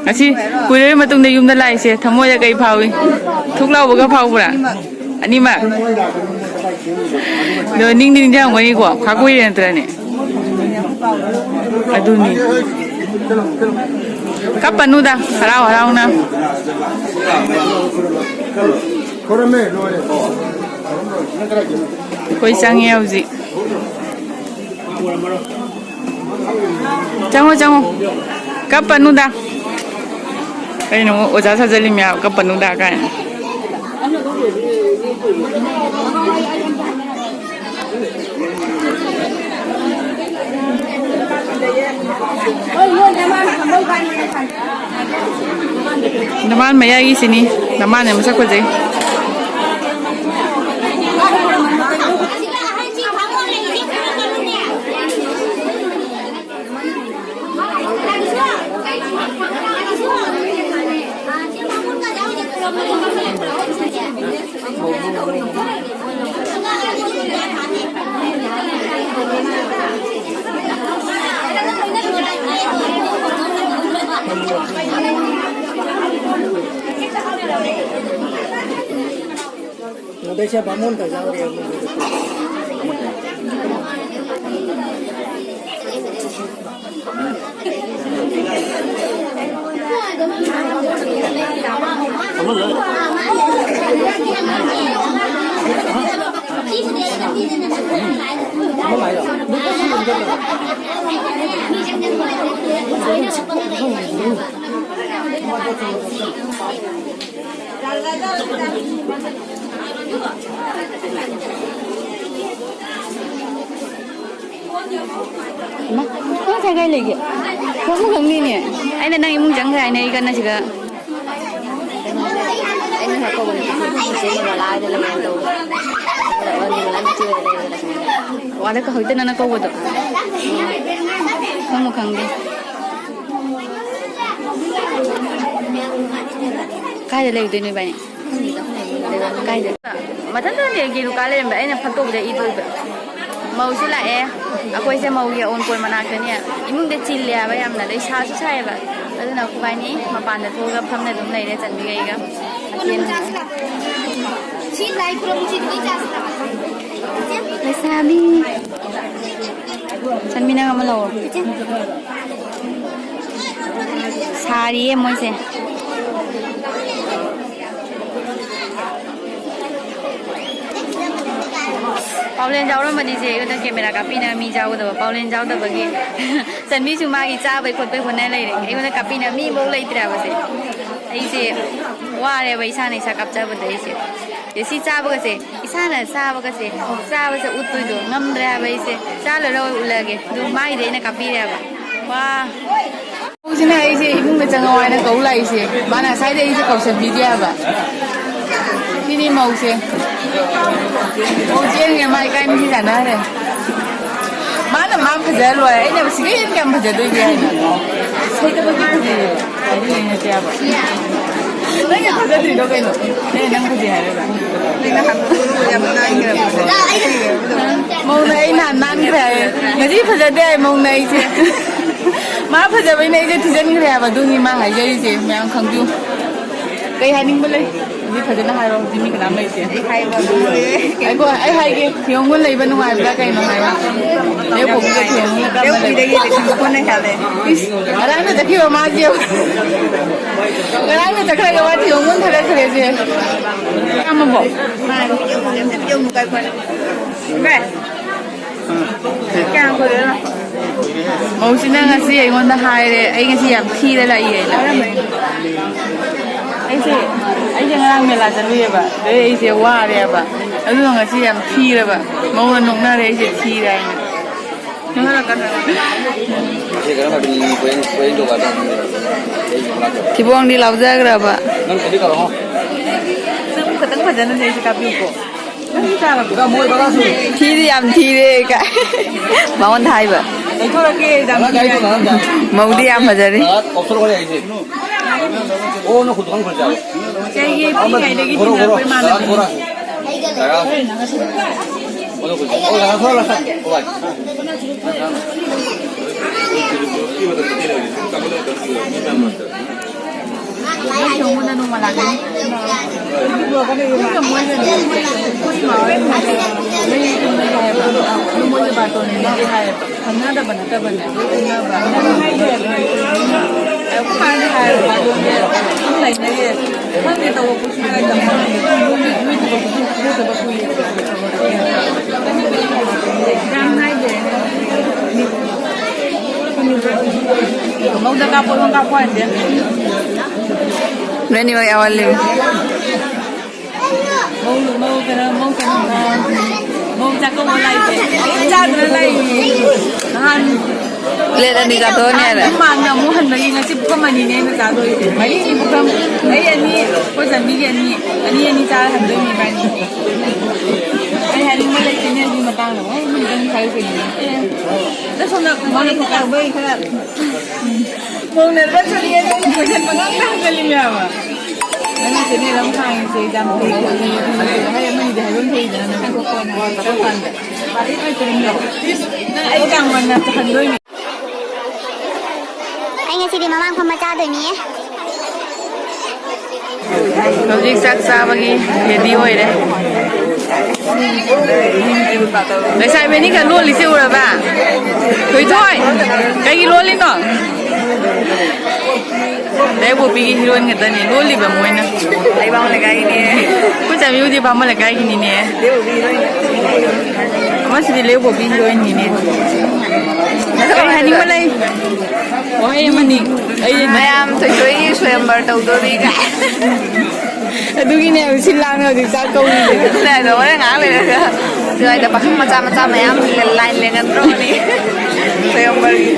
ꯉꯁꯤ ꯀꯨꯏꯔꯕ ꯃꯇꯨꯡꯗ ꯌꯨꯝꯗ ꯂꯥꯛꯏꯁꯦ ꯊꯃꯣꯏꯗ ꯀꯩ ꯐꯥꯎꯏ? ꯊꯨꯛ ꯂꯥꯎꯕꯒ ꯐꯥꯎꯕ꯭ꯔꯥ? ꯑꯅꯤꯃꯛ꯫ ꯑꯗꯣ ꯅꯤꯡꯗꯤ ꯅꯤꯡꯁꯤꯡꯉꯝꯒꯅꯤꯀꯣ, ꯈꯥ ꯀꯨꯏꯔꯦ ꯅꯠꯇ꯭ꯔꯅꯦ? ꯑꯗꯨꯅꯤ꯫ ꯀꯞꯄꯅꯨꯗ, ꯍꯔꯥꯎ ꯍꯔꯥꯎꯅ꯫ ꯑꯩꯈꯣꯏ ꯆꯪꯉꯦ ꯍꯧꯖꯤꯛ꯫ ꯆꯪꯉꯣ, ꯆꯪꯉꯣ꯫ ꯀꯞꯄꯅꯨꯗ꯫ ꯀꯩꯅꯣ ꯑꯣꯖꯥ ꯁꯥꯖꯜꯂꯤ ꯃꯌꯥꯝ, ꯀꯞꯄꯅꯨꯗ ꯀꯥꯏꯅ꯫ ꯅꯃꯥꯟ ꯃꯌꯥꯏꯒꯤꯁꯤꯅꯤ꯫ ꯅꯃꯥꯟꯅ ꯃꯁꯛ ꯐꯖꯩ꯫ ꯅꯗꯩꯁꯦ ꯕꯥꯃꯣꯟ ꯀ ꯌꯥꯎꯔꯦ꯫ ꯏꯃꯥ, ꯅꯪ ꯉꯁꯥꯏ ꯀꯥꯏ ꯂꯩꯒꯦ? ꯈꯪꯕꯨ ꯈꯪꯅꯤꯅꯦ꯫ ꯑꯩꯅ ꯅꯪ ꯏꯃꯨꯡ ꯆꯪꯈ꯭ꯔꯦ ꯍꯥꯏꯅ ꯑꯩ ꯀꯟꯅ ꯁꯤꯗ꯫ ꯑꯩꯅ ꯉꯁꯥꯏ ꯀꯧꯕ ꯅꯨꯄꯤꯗꯣ ꯆꯦ ꯅꯤꯔꯃꯂꯥ ꯍꯣꯏꯗ ꯂꯩꯌꯦꯅ ꯇꯧꯕ꯫ ꯑꯗꯨꯒ ꯅꯤꯔꯃꯂꯥ ꯃꯆꯦ ꯍꯣꯏꯗ ꯂꯩꯌꯦꯅ ꯁꯨꯃꯥꯏꯅ꯫ ꯋꯥꯗ ꯍꯧꯖꯤꯛꯇ ꯅꯪꯅ ꯀꯧꯕꯗꯣ꯫ ꯈꯪꯕꯨ ꯈꯪꯗꯦ꯫ ꯀꯥꯏꯗ ꯂꯩꯔꯨꯗꯣꯏꯅꯣ ꯏꯕꯥꯅꯤ? ꯀꯥꯏꯗ? ꯃꯊꯟꯇ ꯍꯟꯗꯛꯀꯤ ꯂꯨꯀꯥ ꯂꯩꯔꯝꯕ, ꯑꯩꯅ ꯐꯠꯇꯣꯛꯄꯗ ꯏ ꯊꯣꯛꯄ꯫ ꯃꯧꯁꯨ ꯂꯥꯛꯑꯦ꯫ ꯑꯩꯈꯣꯏꯁꯦ ꯃꯧꯒꯤ ꯑꯑꯣꯟꯄꯣꯠ ꯃꯅꯥꯛꯇꯅꯦ꯫ ꯏꯃꯨꯡꯗ ꯆꯤꯜꯂꯦ ꯍꯥꯏꯕ ꯌꯥꯝꯅ, ꯑꯗꯩ ꯁꯥꯁꯨ ꯁꯥꯏꯌꯦꯕ꯫ ꯑꯗꯨꯅ ꯑꯩꯈꯣꯏꯕꯥꯅꯤ ꯃꯄꯥꯟꯗ ꯊꯣꯛꯑꯒ ꯐꯝꯅ ꯑꯗꯨꯝ ꯂꯩꯔꯦ, ꯆꯟꯕꯤꯒ ꯑꯩꯒ꯫ ꯂꯩꯁꯥꯕꯤ꯫ ꯆꯟꯕꯤ, ꯅꯪ ꯑꯃ ꯂꯧꯑꯣ꯫ ꯁꯥꯔꯤꯌꯦ ꯃꯣꯏꯁꯦ꯫ ꯄꯥꯎꯂꯦꯟ ꯌꯥꯎꯔꯝꯃꯗꯤ ꯆꯦ ꯑꯩꯉꯣꯟꯗ ꯀꯦꯃꯦꯔꯥ ꯀꯥꯞꯄꯤꯅꯕ ꯃꯤ ꯌꯥꯎꯒꯗꯕ꯫ ꯄꯥꯎꯂꯦꯟ ꯌꯥꯎꯗꯕꯒꯤ ꯆꯟꯕꯤꯁꯨ ꯃꯥꯒꯤ ꯆꯥꯕꯩ ꯈꯣꯠꯄꯩ ꯍꯣꯠꯅ ꯂꯩꯔꯦ꯫ ꯑꯩꯉꯣꯟꯗ ꯀꯥꯞꯄꯤꯅꯕ ꯃꯤꯐꯧ ꯂꯩꯇ꯭ꯔꯦꯕꯁꯦ꯫ ꯑꯩꯁꯦ ꯋꯥꯔꯦꯕ ꯏꯁꯥꯅ ꯏꯁꯥ ꯀꯥꯞꯆꯕꯗ ꯑꯩꯁꯦ꯫ ꯑꯗꯩ ꯁꯤ ꯆꯥꯕꯒꯁꯦ, ꯏꯁꯥꯅ ꯆꯥꯕꯒꯁꯦ, ꯆꯥꯕꯁꯦ ꯎꯠꯄꯗꯣ ꯉꯝꯗ꯭ꯔꯦ ꯍꯥꯏꯕ ꯑꯩꯁꯦ꯫ ꯆꯥ ꯂꯣꯏꯔ ꯑꯣꯏ ꯎꯠꯂꯒꯦ꯫ ꯑꯗꯨ ꯃꯥꯏꯗꯤ ꯑꯩꯅ ꯀꯥꯞꯄꯤꯔꯦꯕ꯫ ꯋꯥ꯫ ꯍꯧꯖꯤꯛꯅ ꯑꯩꯁꯦ ꯏꯃꯨꯡꯗ ꯆꯪꯉꯛꯑꯣ ꯍꯥꯏꯅ ꯀꯧ ꯂꯥꯛꯏꯁꯦ꯫ ꯃꯥꯅ ꯉꯁꯥꯏꯗꯩ ꯑꯩꯁꯦ ꯀꯧꯁꯟꯕꯤꯗꯦ ꯍꯥꯏꯕ꯫ ꯁꯤꯅꯤ ꯃꯧꯁꯦ꯫ ꯃꯧ ꯆꯦꯟꯒ꯭ꯔꯦ, ꯃꯥ ꯏꯀꯥꯏ ꯃꯤꯁꯤ ꯇꯥꯟꯅꯔꯦ꯫ ꯃꯥꯅ ꯃꯥ ꯐꯖꯔ ꯂꯣꯏꯔꯦ, ꯑꯩꯅ ꯁꯤꯗꯩ ꯍꯦꯟꯅ ꯀꯌꯥꯝ ꯐꯖꯗꯣꯏꯒꯦ ꯍꯥꯏꯅ꯫ ꯁꯣꯏꯗꯕꯒꯤ ꯐꯖꯩꯌꯦꯕ꯫ ꯑꯗꯨ ꯌꯦꯡꯉꯁꯦ ꯍꯥꯏꯕ꯫ ꯅꯪꯅ ꯐꯖꯗ꯭ꯔꯤꯗꯣ ꯀꯩꯅꯣ? ꯑꯩꯅ ꯅꯪ ꯐꯖꯩ ꯍꯥꯏꯔꯒ꯫ ꯃꯧꯅ ꯑꯩ ꯅꯍꯥꯟ ꯅꯥꯟꯈ꯭ꯔꯦ ꯍꯥꯏꯌꯦ꯫ ꯉꯁꯤ ꯐꯖꯗꯦ ꯍꯥꯏ ꯃꯧꯅ ꯑꯩꯁꯦ꯫ ꯃꯥ ꯐꯖꯕꯩꯅꯦ ꯑꯩꯁꯦ ꯊꯤꯖꯤꯟꯈ꯭ꯔꯦ ꯍꯥꯏꯕ꯫ ꯑꯗꯨꯅꯤ ꯃꯥ ꯍꯥꯏꯖꯔꯤꯁꯦ꯫ ꯃꯌꯥꯝ ꯈꯪꯕꯤꯌꯨ꯫ ꯀꯩ ꯍꯥꯏꯅꯤꯡꯕ ꯂꯩ? ꯍꯧꯖꯤꯛ ꯐꯖꯅ ꯍꯥꯏꯔꯣ꯫ ꯍꯧꯖꯤꯛ ꯃꯤ ꯀꯅꯥꯝ ꯂꯩꯇꯦ꯫ ꯑꯩ ꯍꯥꯏꯕ ꯉꯝꯗꯦ꯫ ꯑꯩꯀꯣ, ꯑꯩ ꯍꯥꯏꯒꯦ꯫ ꯊꯤꯌꯣꯡꯒꯨꯟ ꯂꯩꯕ ꯅꯨꯡꯉꯥꯏꯕ꯭ꯔꯥ ꯀꯩꯅꯣ ꯍꯥꯏꯕ? ꯌꯥꯝ ꯅꯦ ꯄꯣꯛꯄꯤꯒ ꯅꯨꯡꯉꯥꯏ꯫ ꯊꯤꯌꯣꯡꯒꯨꯟꯒ ꯀꯔꯝꯕ ꯂꯩꯕ? ꯂꯦꯞꯄꯤꯗꯒꯤ ꯂꯤꯁꯤꯡ ꯀꯨꯟꯅ ꯍꯦꯜꯂꯦ꯫ ꯏꯁ, ꯉꯔꯥꯡꯅ ꯆꯠꯈꯤꯕ ꯃꯥꯁꯦ ꯌꯦꯡꯉꯨ꯫ ꯉꯔꯥꯡꯅ ꯆꯠꯈ꯭ꯔꯒ ꯃꯥ ꯊꯤꯌꯣꯡꯒꯨꯟ ꯊꯥꯒꯠꯈ꯭ꯔꯦꯁꯦ꯫ ꯀꯝꯃꯕꯣ? ꯃꯥ ꯚꯤꯗꯤꯑꯣ ꯀꯣꯜ ꯑꯝꯇ ꯚꯤꯗꯤꯑꯣ ꯑꯃꯨꯛ ꯀꯥꯏ ꯐꯣꯟ꯫ ꯚꯥꯏ꯫ ꯀꯌꯥꯝ ꯀꯨꯏꯔꯦ? ꯃꯧꯁꯤꯅ ꯉꯁꯤ ꯑꯩꯉꯣꯟꯗ ꯍꯥꯏꯔꯦ, ꯑꯩ ꯉꯁꯤ ꯌꯥꯝ ꯊꯤꯔ ꯂꯥꯛꯏ ꯍꯥꯏꯅ꯫ ꯑꯩꯁꯦ, ꯑꯩꯁꯦ ꯉꯔꯥꯡ ꯃꯦꯂꯥ ꯆꯠꯂꯨꯏꯌꯦꯕ, ꯑꯗꯩ ꯑꯩꯁꯦ ꯋꯥꯔꯦꯕ, ꯑꯗꯨꯅ ꯉꯁꯤ ꯌꯥꯝ ꯊꯤꯔꯕ꯫ ꯃꯧꯅ ꯅꯣꯛꯅꯔꯦ ꯑꯩꯁꯦ ꯊꯤꯔꯦ ꯍꯥꯏꯅ꯫ ꯅꯣꯛꯍꯜꯂꯛꯀꯅꯨ꯫ ꯊꯤꯕꯣꯡꯗꯤ ꯂꯥꯎꯖꯈ꯭ꯔꯕ꯫ ꯅꯪ ꯈꯤꯇꯪ ꯐꯖꯅ ꯅꯦꯛꯁꯦ ꯀꯥꯞꯄꯤꯌꯨꯀꯣ꯫ ꯊꯤꯗꯤ ꯌꯥꯝ ꯊꯤꯔꯦ ꯀꯥꯏ꯫ ꯃꯉꯣꯟꯗ ꯍꯥꯏꯕ꯫ ꯃꯧꯗꯤ ꯌꯥꯝ ꯐꯖꯔꯤ꯫ ꯀꯩꯒꯤ ꯄꯤꯛꯏꯉꯩꯗꯒꯤ ꯇꯤꯟꯅꯔꯛꯄ ꯏꯃꯥꯟꯅꯕꯤ꯫ ꯈꯪꯅꯗꯕ ꯅꯠꯇꯕꯅꯦ, ꯑꯗꯨ ꯈꯪꯅꯕ꯫ ꯑꯗꯨꯝ ꯍꯥꯏꯔꯦ, ꯃꯥꯗꯣ ꯑꯗꯨꯝ ꯂꯩꯅꯩꯌꯦ꯫ ꯈꯪꯗꯦ, ꯇꯧꯔꯛꯄꯁꯨ ꯌꯥꯏ, ꯇꯝꯕ ꯉꯝꯗꯦ꯫ ꯌꯨꯝꯒꯤ, ꯌꯨꯝꯒꯤ ꯊꯕꯛꯇꯨꯁꯨ ꯁꯨꯗꯕ ꯀꯨꯏꯔꯦ꯫ ꯌꯥꯝ ꯍꯥꯏꯗꯦ꯫ ꯃꯧꯗ ꯀꯥꯞꯄꯣ, ꯑꯗꯨꯝ ꯀꯥꯞꯄꯣ ꯍꯥꯏꯗꯦ꯫ ꯅꯣꯏꯅꯤꯃꯛ ꯌꯥꯎꯍꯜꯂꯤꯕ꯫ ꯃꯧ, ꯃꯧ ꯀꯩꯅꯣ, ꯃꯧ ꯀꯩꯅꯣ, ꯃꯧ ꯆꯥꯛꯀꯧꯕ ꯂꯥꯛꯏꯁꯦ꯫ ꯑꯩ ꯆꯥꯗꯅ ꯂꯩꯔꯤꯅꯦ꯫ ꯅꯍꯥꯟ ꯄ꯭ꯂꯦꯠ ꯑꯅꯤ ꯆꯥꯊꯣꯛꯑꯅꯤ ꯍꯥꯏꯔꯦ꯫ ꯃꯥꯡꯗ ꯑꯃꯨꯛ ꯍꯟꯕꯒꯤ ꯉꯁꯤ ꯄꯨꯈꯝ ꯑꯅꯤꯅꯦ ꯑꯩꯅ ꯆꯥꯗꯣꯏꯁꯦ꯫ ꯃꯔꯤꯅꯤ ꯄꯨꯈꯝ꯫ ꯑꯩ ꯑꯅꯤ, ꯑꯩꯈꯣꯏ ꯆꯟꯕꯤꯒꯤ ꯑꯅꯤ, ꯑꯅꯤ ꯑꯅꯤ ꯆꯥꯔ ꯍꯟꯗꯣꯏꯅꯦ ꯏꯕꯥꯅꯤ꯫ ꯑꯩ ꯍꯥꯏꯅꯤꯡꯕ ꯂꯩꯇꯦꯅꯦ ꯑꯗꯨꯒꯤ ꯃꯇꯥꯡꯗ꯫ ꯃꯣꯏ ꯑꯗꯨꯝ ꯈꯔ ꯀꯩꯅꯣ꯫ ꯑꯦ, ꯑꯗꯣ ꯁꯣꯝꯗ ꯃꯣꯏꯅ ꯈꯔ ꯃꯣꯡꯅꯔꯕ ꯆꯠꯂꯤꯉꯩꯗ ꯑꯩꯅ ꯀꯣꯏꯁꯟ ꯄꯪꯍꯪꯗ ꯍꯪꯖꯜꯂꯤꯃꯦ ꯍꯥꯏꯕ꯫ ꯅꯪꯅ ꯆꯦꯅꯦꯜ ꯑꯃ ꯍꯥꯡꯉꯤꯁꯦ ꯌꯥꯝ ꯐꯩ ꯈꯣꯠꯂꯤ ꯑꯗꯨ ꯅꯠꯇꯦ꯫ ꯍꯥꯏ ꯑꯃꯅꯤꯗꯤ ꯍꯥꯏꯐꯝ ꯊꯣꯛꯏꯗꯅ ꯅꯪ ꯊꯣꯛꯄ ꯀꯥꯟꯗ꯫ ꯏꯁ, ꯅꯪ ꯑꯩ ꯀꯌꯥꯝ ꯉꯟꯅ ꯍꯟꯗꯣꯏꯅꯣ? ꯑꯩ ꯉꯁꯤꯗꯤ ꯃꯃꯥꯡ ꯐꯝꯃ ꯆꯥꯗꯣꯏꯅꯤꯌꯦ꯫ ꯍꯧꯖꯤꯛ ꯆꯥꯛ ꯆꯥꯕꯒꯤ ꯔꯦꯗꯤ ꯑꯣꯏꯔꯦ꯫ ꯂꯩꯁꯥꯕꯤ ꯑꯅꯤꯈꯛ ꯂꯣꯜꯂꯤꯁꯦ ꯎꯔꯕ? ꯊꯣꯏꯊꯣꯏ, ꯀꯩꯒꯤ ꯂꯣꯜꯂꯤꯅꯣ? ꯂꯩꯕꯣꯛꯄꯤꯒꯤ ꯍꯤꯔꯣꯏꯟ ꯈꯛꯇꯅꯤ ꯂꯣꯜꯂꯤꯕ ꯃꯣꯏꯅ꯫ ꯑꯩ ꯕꯥꯃꯣꯟ ꯂꯩꯀꯥꯏꯒꯤꯅꯦ꯫ ꯑꯩꯈꯣꯏ ꯆꯥꯕꯤꯕꯨꯗꯤ ꯕꯥꯃꯣꯟ ꯂꯩꯀꯥꯏꯒꯤꯅꯤꯅꯦ꯫ ꯂꯩꯕꯣꯛꯄꯤ ꯍꯤꯔꯣꯏꯟ꯫ ꯑꯃꯁꯤꯗꯤ ꯂꯩꯕꯣꯛꯄꯤ ꯍꯤꯔꯣꯏꯟꯅꯤꯅꯦ꯫ ꯀꯔꯤ ꯍꯥꯏꯅꯤꯡꯕ ꯂꯩ? ꯋꯥꯍꯩ ꯑꯃꯅꯤ꯫ ꯑꯩ ꯃꯌꯥꯝ ꯊꯣꯏꯊꯣꯏꯒꯤ ꯁ꯭ꯋꯌꯝꯕꯔ ꯇꯧꯗꯣꯔꯤ ꯀꯥꯏ꯫ ꯑꯗꯨꯒꯤꯅꯦ ꯁꯤꯜ ꯂꯥꯡꯅ ꯍꯧꯖꯤꯛ ꯆꯥꯛ ꯀꯧꯔꯤꯁꯦ꯫ ꯑꯗꯨꯅ ꯍꯣꯔꯦꯟ ꯉꯥꯏꯍꯥꯛ ꯂꯩꯔꯒ ꯁ꯭ꯋꯥꯏꯗ ꯄꯥꯈꯪ ꯃꯆꯥ ꯃꯆꯥ ꯃꯌꯥꯝ ꯂꯥꯏꯟ ꯂꯦꯡꯉꯟꯗ꯭ꯔꯣꯅꯤ ꯁ꯭ꯋꯌꯝꯕꯔꯒꯤ꯫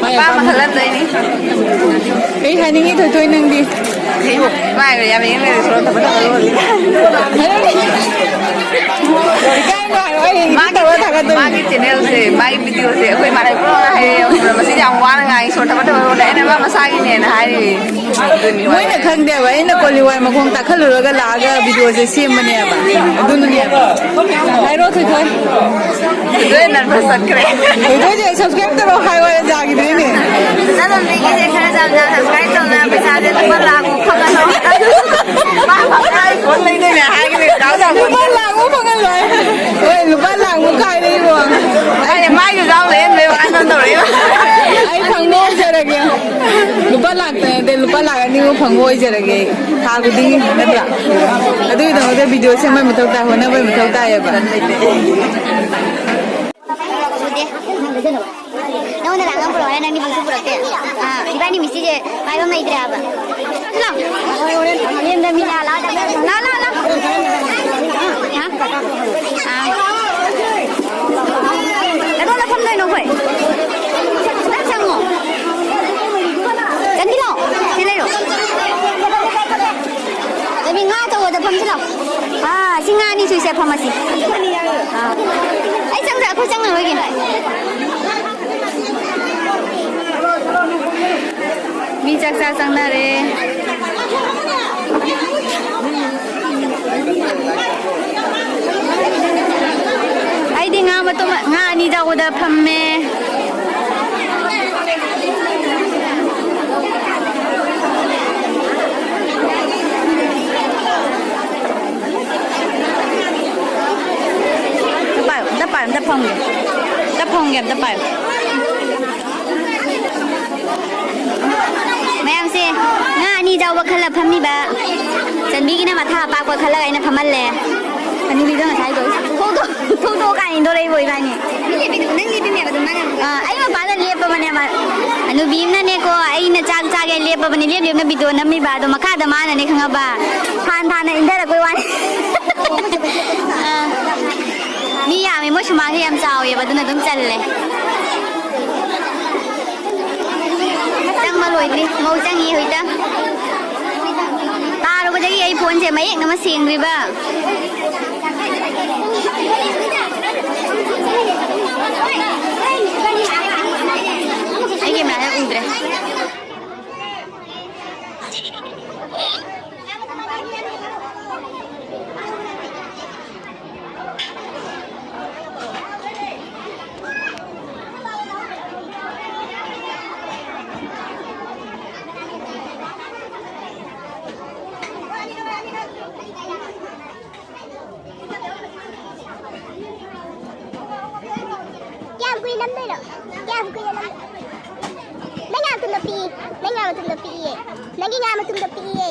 ꯃꯄꯥ ꯑꯃ ꯈꯜꯍꯟꯗꯣꯏꯅꯤ꯫ ꯀꯩ ꯍꯥꯏꯅꯤꯡꯉꯤ ꯊꯣꯏꯊꯣꯏ ꯅꯪꯗꯤ? ꯀꯩꯕꯨ ꯃꯥꯏ ꯌꯥꯝ ꯌꯦꯡ ꯂꯩꯔꯦ, ꯁꯣꯔꯣꯛ ꯊꯕꯛ ꯇꯧꯔ ꯂꯣꯜꯂꯤ꯫ ꯍꯥꯏꯔꯛꯑꯣꯅꯦ꯫ ꯏꯀꯥꯏꯅꯣ ꯍꯥꯏꯔꯣ, ꯑꯩ ꯏꯗꯤꯠ ꯃꯥꯒꯤ, ꯇꯧꯔ ꯊꯥꯒꯠꯇꯣꯏꯅꯤ꯫ ꯃꯥꯒꯤ ꯆꯦꯅꯦꯜꯁꯦ, ꯃꯥꯒꯤ ꯚꯤꯗꯤꯑꯣꯁꯦ ꯑꯩꯈꯣꯏ ꯃꯥꯅ ꯄꯨꯔꯥ ꯍꯥꯏꯌꯦ, ꯃꯁꯤꯗꯤ ꯌꯥꯝ ꯋꯥꯅ ꯉꯥꯡꯉꯤ, ꯁꯣꯔꯣꯛ ꯊꯕꯛ ꯇꯧꯔ ꯂꯣꯜꯂꯤ꯫ ꯑꯩꯅ ꯃꯥ ꯃꯁꯥꯒꯤꯅꯦꯅ ꯍꯥꯏꯔꯤꯅꯦ꯫ ꯑꯗꯨꯅꯤ ꯃꯣꯏꯅ ꯈꯪꯗꯦꯕ, ꯑꯩꯅ ꯀꯣꯂꯤꯋꯥꯏ ꯃꯈꯣꯡ ꯇꯥꯈꯠꯂꯨꯔꯒ ꯂꯥꯛꯑꯒ ꯚꯤꯗꯤꯑꯣꯁꯦ ꯁꯦꯝꯕꯅꯦꯕ꯫ ꯑꯗꯨꯅꯅꯦꯕ꯫ ꯍꯥꯏꯔꯣ ꯊꯣꯏꯊꯣꯏ꯫ ꯊꯣꯏꯊꯣꯏ ꯅꯔꯚꯁ ꯆꯠꯈ꯭ꯔꯦ꯫ ꯊꯣꯏꯊꯣꯏꯁꯦ subscribe ꯇꯧꯔꯣ ꯍꯥꯏꯌꯣ ꯌꯥꯈꯤꯗ꯭ꯔꯦꯅꯦ꯫ ꯅꯪ ꯃꯤꯒꯤꯁꯦ ꯈꯔ ꯌꯥꯝꯅ subscribe ꯇꯧꯅ ꯄꯩꯁꯥꯁꯦ ꯂꯨꯄꯥ ꯂꯥꯛ ꯃꯨꯛ ꯐꯪꯍꯜꯂꯣ꯫ ꯃꯥ ꯐꯪꯉꯥꯏ ꯐꯣꯟ ꯂꯩꯗꯣꯏꯅꯦ ꯍꯥꯏꯒꯅꯤ, ꯗꯥꯎ ꯌꯥꯝ ꯂꯨꯄꯥ ꯐꯪꯉꯦ꯫ ꯂꯥꯛ ꯃꯨꯛ ꯐꯪꯍꯜꯂꯣ ꯍꯥꯏ꯫ ꯍꯣꯏ, ꯂꯨꯄꯥ ꯂꯥꯛ ꯃꯨꯛ ꯈꯥꯏꯔꯦ ꯏꯕꯣ꯫ ꯑꯩꯅ ꯃꯥꯏꯁꯨ ꯌꯥꯎ ꯂꯩꯔꯝꯃꯦꯕ, ꯑꯩꯉꯣꯟꯗ ꯇꯧꯔꯛꯏꯕ꯫ ꯑꯩ ꯐꯪꯕ ꯑꯣꯏꯖꯔꯒꯦ꯫ ꯂꯨꯄꯥ ꯂꯥꯛꯇ ꯅꯠꯇꯦ, ꯂꯨꯄꯥ ꯂꯥꯛ ꯑꯅꯤꯃꯨꯛ ꯐꯪꯕ ꯑꯣꯏꯖꯔꯒꯦ꯫ ꯊꯥ ꯈꯨꯗꯤꯡꯒꯤ ꯅꯠꯇ꯭ꯔꯥ? ꯑꯗꯨꯒꯤꯗꯃꯛꯇ ꯚꯤꯗꯤꯑꯣ ꯁꯦꯝꯕꯩ ꯃꯊꯧ ꯇꯥꯏ, ꯍꯣꯠꯅꯕꯩ ꯃꯊꯧ ꯇꯥꯏꯌꯦꯕ꯫ ꯎꯗꯦ꯫ ꯅꯉꯣꯟꯗ ꯂꯥꯛꯑꯒ ꯄꯨꯔꯛꯑꯣ ꯍꯥꯏꯔ ꯅꯪꯗꯤ ꯄꯨꯁꯨ ꯄꯨꯔꯛꯇꯦ꯫ ꯑꯥ, ꯏꯕꯥꯅꯤ ꯃꯤꯁꯤꯁꯦ ꯄꯥꯏꯕ ꯑꯃ ꯂꯩꯇ꯭ꯔꯦ ꯍꯥꯏꯕ꯫ ꯂꯥꯎ꯫ ꯌꯨꯝꯗ ꯃꯤ ꯂꯥꯛꯑꯣ, ꯂꯥꯛꯑꯣ, ꯂꯥꯛꯑꯣ꯫ ꯍꯥ? ꯑꯥ꯫ ꯀꯗꯣꯝꯗ ꯐꯝꯗꯣꯏꯅꯣ ꯑꯩꯈꯣꯏ? ꯈꯤꯇꯪ ꯆꯪꯉꯣ꯫ ꯆꯪꯁꯤꯜꯂꯣ꯫ ꯁꯤ ꯂꯩꯔꯣ꯫ ꯑꯗꯨꯗꯤ ꯉꯥ ꯑꯆꯧꯕꯗ ꯐꯝꯁꯤꯜꯂꯣ꯫ ꯑꯥ, ꯁꯤ ꯉꯥ ꯑꯅꯤ ꯁꯨꯏꯁꯦ ꯐꯝꯃꯁꯤ꯫ ꯑꯥ꯫ ꯑꯩ ꯆꯪꯗ꯭ꯔꯥ? ꯑꯩꯈꯣꯏ ꯆꯪꯉꯔꯣꯏꯒꯦ꯫ ꯃꯤ ꯆꯥꯛ ꯆꯥ ꯆꯪꯅꯔꯦ꯫ ꯑꯩꯗꯤ ꯉꯥ ꯃꯇꯨꯝ, ꯉꯥ ꯑꯅꯤ ꯌꯥꯎꯕꯗ ꯐꯝꯃꯦ꯫ ꯑꯝꯇ ꯄꯥꯏꯌꯨ, ꯑꯝꯇ ꯄꯥꯏꯌꯨ, ꯑꯝꯇ ꯐꯝꯒꯦ꯫ ꯑꯝꯇ ꯐꯝꯒꯦ, ꯑꯝꯇ ꯄꯥꯏꯌꯨ꯫ ꯃꯌꯥꯝꯁꯦ ꯉꯥ ꯑꯅꯤ ꯌꯥꯎꯕ ꯈꯜꯂ ꯐꯝꯃꯤꯕ ꯆꯟꯕꯤꯒꯤꯅ ꯃꯊꯥ ꯑꯄꯥꯛꯄ ꯈꯜꯂꯒ ꯑꯩꯅ ꯐꯝꯍꯜꯂꯦ꯫ ꯍꯅꯨꯕꯤꯗꯣ ꯉꯁꯥꯏꯗꯣ ꯊꯣꯛꯇꯣ-, ꯊꯣꯛꯇꯣꯛꯑꯀꯥꯟ ꯏꯟꯗꯣꯔꯛꯏꯕꯣ ꯏꯕꯥꯅꯤ? ꯅꯪ ꯂꯦꯞꯄꯤꯅꯦꯕ, ꯅꯪ ꯂꯦꯞꯄꯤꯅꯦꯕ ꯑꯗꯨꯝ ꯃꯥꯅ꯫ ꯑꯥ, ꯑꯩ ꯃꯄꯥꯟꯗ ꯂꯦꯞꯄꯕꯅꯦꯕ꯫ ꯍꯅꯨꯕꯤ ꯑꯃꯅꯅꯦꯀꯣ, ꯑꯩꯅ ꯆꯥꯛ ꯆꯥꯒꯦ ꯂꯦꯞꯄꯕꯅꯦ, ꯂꯦꯞ ꯂꯦꯞꯅ ꯚꯤꯗꯤꯑꯣ ꯅꯝꯃꯤꯕ꯫ ꯑꯗꯣ ꯃꯈꯥꯗ ꯃꯥꯅꯅꯦ ꯈꯪꯉꯕ, ꯐꯥꯟ ꯊꯥꯅ ꯏꯟꯊꯔꯛꯄꯩ ꯋꯥꯅꯤ꯫ ꯑꯥ, ꯃꯤ ꯌꯥꯝꯃꯦ, ꯃꯣꯏ ꯁꯨꯃꯥꯡꯁꯦ ꯌꯥꯝ ꯆꯥꯎꯋꯦꯕ, ꯑꯗꯨꯅ ꯑꯗꯨꯝ ꯆꯜꯂꯦ꯫ ꯆꯪꯕ ꯂꯣꯏꯗ꯭ꯔꯤ, ꯃꯧ ꯆꯪꯉꯤ ꯍꯧꯖꯤꯛꯇ꯫ ꯇꯥꯔꯨꯕꯗꯒꯤ ꯑꯩ ꯐꯣꯟꯁꯦ ꯃꯌꯦꯛ ꯑꯃ ꯁꯦꯡꯗ꯭ꯔꯤꯕ꯫ ꯑꯩꯒꯤ ꯃꯌꯥꯝ ꯎꯗ꯭ꯔꯦ꯫ ꯀꯌꯥꯝ ꯀꯨꯏꯅ ꯅꯝꯗꯣꯏꯅꯣ? ꯀꯌꯥꯝ ꯀꯨꯏꯅ ꯅꯝ-, ꯅꯪ ꯉꯥ ꯃꯇꯨꯝꯗꯣ ꯄꯤꯛꯏ꯫ ꯅꯪ ꯉꯥ ꯃꯇꯨꯝꯗꯣ ꯄꯤꯛꯏꯌꯦ꯫ ꯅꯪꯒꯤ ꯉꯥ ꯃꯇꯨꯝꯗꯣ ꯄꯤꯛꯏꯌꯦ꯫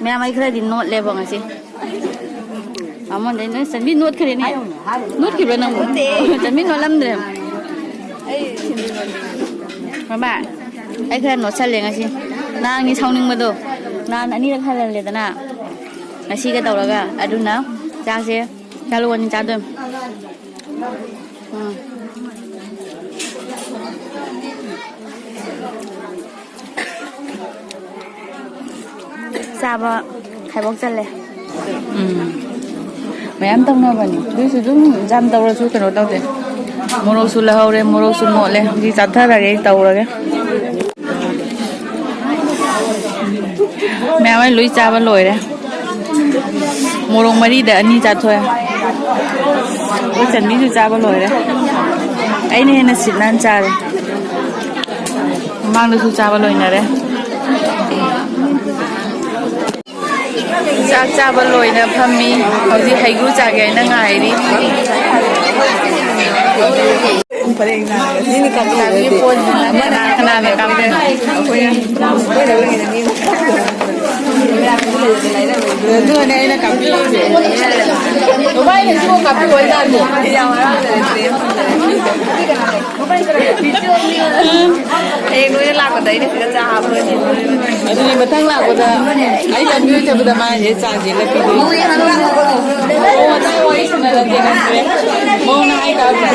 ꯃꯌꯥꯝ, ꯑꯩ ꯈꯔꯗꯤ ꯅꯣꯠꯂꯦꯕ ꯉꯁꯤ꯫ ꯕꯥꯃꯣꯟꯗꯩ ꯅꯣꯏ ꯆꯟꯕꯤ ꯅꯣꯠꯈ꯭ꯔꯦꯅꯦ꯫ ꯅꯣꯠꯈꯤꯕ꯭ꯔꯥ ꯅꯪꯕꯨ? ꯆꯟꯕꯤ ꯅꯣꯠꯂꯝꯗ꯭ꯔꯦ꯫ ꯃꯃꯥ, ꯑꯩ ꯈꯔ ꯅꯣꯠꯁꯜꯂꯦ ꯉꯁꯤ꯫ ꯅꯍꯥꯟꯒꯤ ꯁꯥꯎꯅꯤꯡꯕꯗꯣ, ꯅꯍꯥꯟ ꯑꯅꯤꯔꯛ ꯍꯜꯍꯜꯂꯦꯗꯅ, ꯉꯁꯤꯒ ꯇꯧꯔꯒ꯫ ꯑꯗꯨꯅ ꯆꯥꯛꯁꯦ ꯆꯥꯂꯨ ꯑꯅꯤ ꯆꯥꯗꯣꯏꯅꯤ꯫ ꯎꯝ꯫ ꯆꯥꯕ ꯈꯥꯏꯕꯣꯛ ꯆꯜꯂꯦ꯫ ꯎꯝ꯫ ꯃꯌꯥꯝ ꯇꯧꯅꯕꯅꯤ꯫ ꯑꯗꯨꯏꯁꯨ ꯑꯗꯨꯝ ꯌꯥꯝ ꯇꯧꯔꯁꯨ ꯀꯩꯅꯣ ꯇꯧꯗꯦ꯫ ꯃꯣꯔꯣꯛꯁꯨ ꯂꯧꯍꯧꯔꯦ, ꯃꯣꯔꯣꯛꯁꯨ ꯃꯣꯠꯂꯦ꯫ ꯍꯧꯖꯤꯛ ꯆꯥꯊꯔꯒꯦ ꯑꯩ ꯇꯧꯔꯒꯦ꯫ ꯃꯌꯥꯝ ꯑꯩ ꯂꯣꯏ ꯆꯥꯕ ꯂꯣꯏꯔꯦ꯫ ꯃꯣꯔꯣꯛ ꯃꯔꯤꯗ ꯑꯅꯤ ꯆꯥꯊꯣꯛꯑꯦ꯫ ꯑꯩꯈꯣꯏ ꯆꯟꯕꯤꯁꯨ ꯆꯥꯕ ꯂꯣꯏꯔꯦ꯫ ꯑꯩꯅ ꯍꯦꯟꯅ ꯁꯤꯠ ꯅꯥꯟ ꯆꯥꯔꯦ꯫ ꯃꯃꯥꯡꯗꯁꯨ ꯆꯥꯕ ꯂꯣꯏꯅꯔꯦ꯫ ꯆꯥꯛ ꯆꯥꯕ ꯂꯣꯏꯅ ꯐꯝꯃꯤ꯫ ꯍꯧꯖꯤꯛ ꯍꯩꯒ꯭ꯔꯨ ꯆꯥꯒꯦ ꯍꯥꯏꯅ ꯉꯥꯏꯔꯤ꯫ ꯀꯅꯥ ꯀꯅꯥꯅ ꯀꯥꯞꯇꯣꯏꯅꯣ? ꯑꯗꯨꯒꯅꯦ ꯑꯩꯅ ꯀꯥꯞꯄꯤꯔꯤꯁꯦ꯫ ꯍꯌꯦꯡ ꯅꯣꯏꯅ ꯂꯥꯛꯄꯗ ꯑꯩꯅ ꯁꯤꯗ ꯆꯥ ꯍꯥꯞꯄꯒ ꯊꯤꯟꯗꯣꯔꯤꯕꯅꯤ꯫ ꯑꯗꯨꯅꯤ ꯃꯊꯪ ꯂꯥꯛꯄꯗ ꯑꯩ ꯂꯝꯕꯤ ꯆꯠꯄꯗ ꯃꯥꯁꯦ ꯆꯥ ꯆꯦꯜꯂꯛꯈꯤꯗꯣꯏꯅꯤ꯫ ꯑꯣ, ꯉꯁꯥꯏ ꯋꯥꯔꯤ ꯁꯥꯟꯅꯔꯛꯀꯦ ꯅꯪꯁꯦ꯫ ꯃꯧꯅ ꯍꯥꯏ ꯇꯥꯕ꯭ꯔꯣ?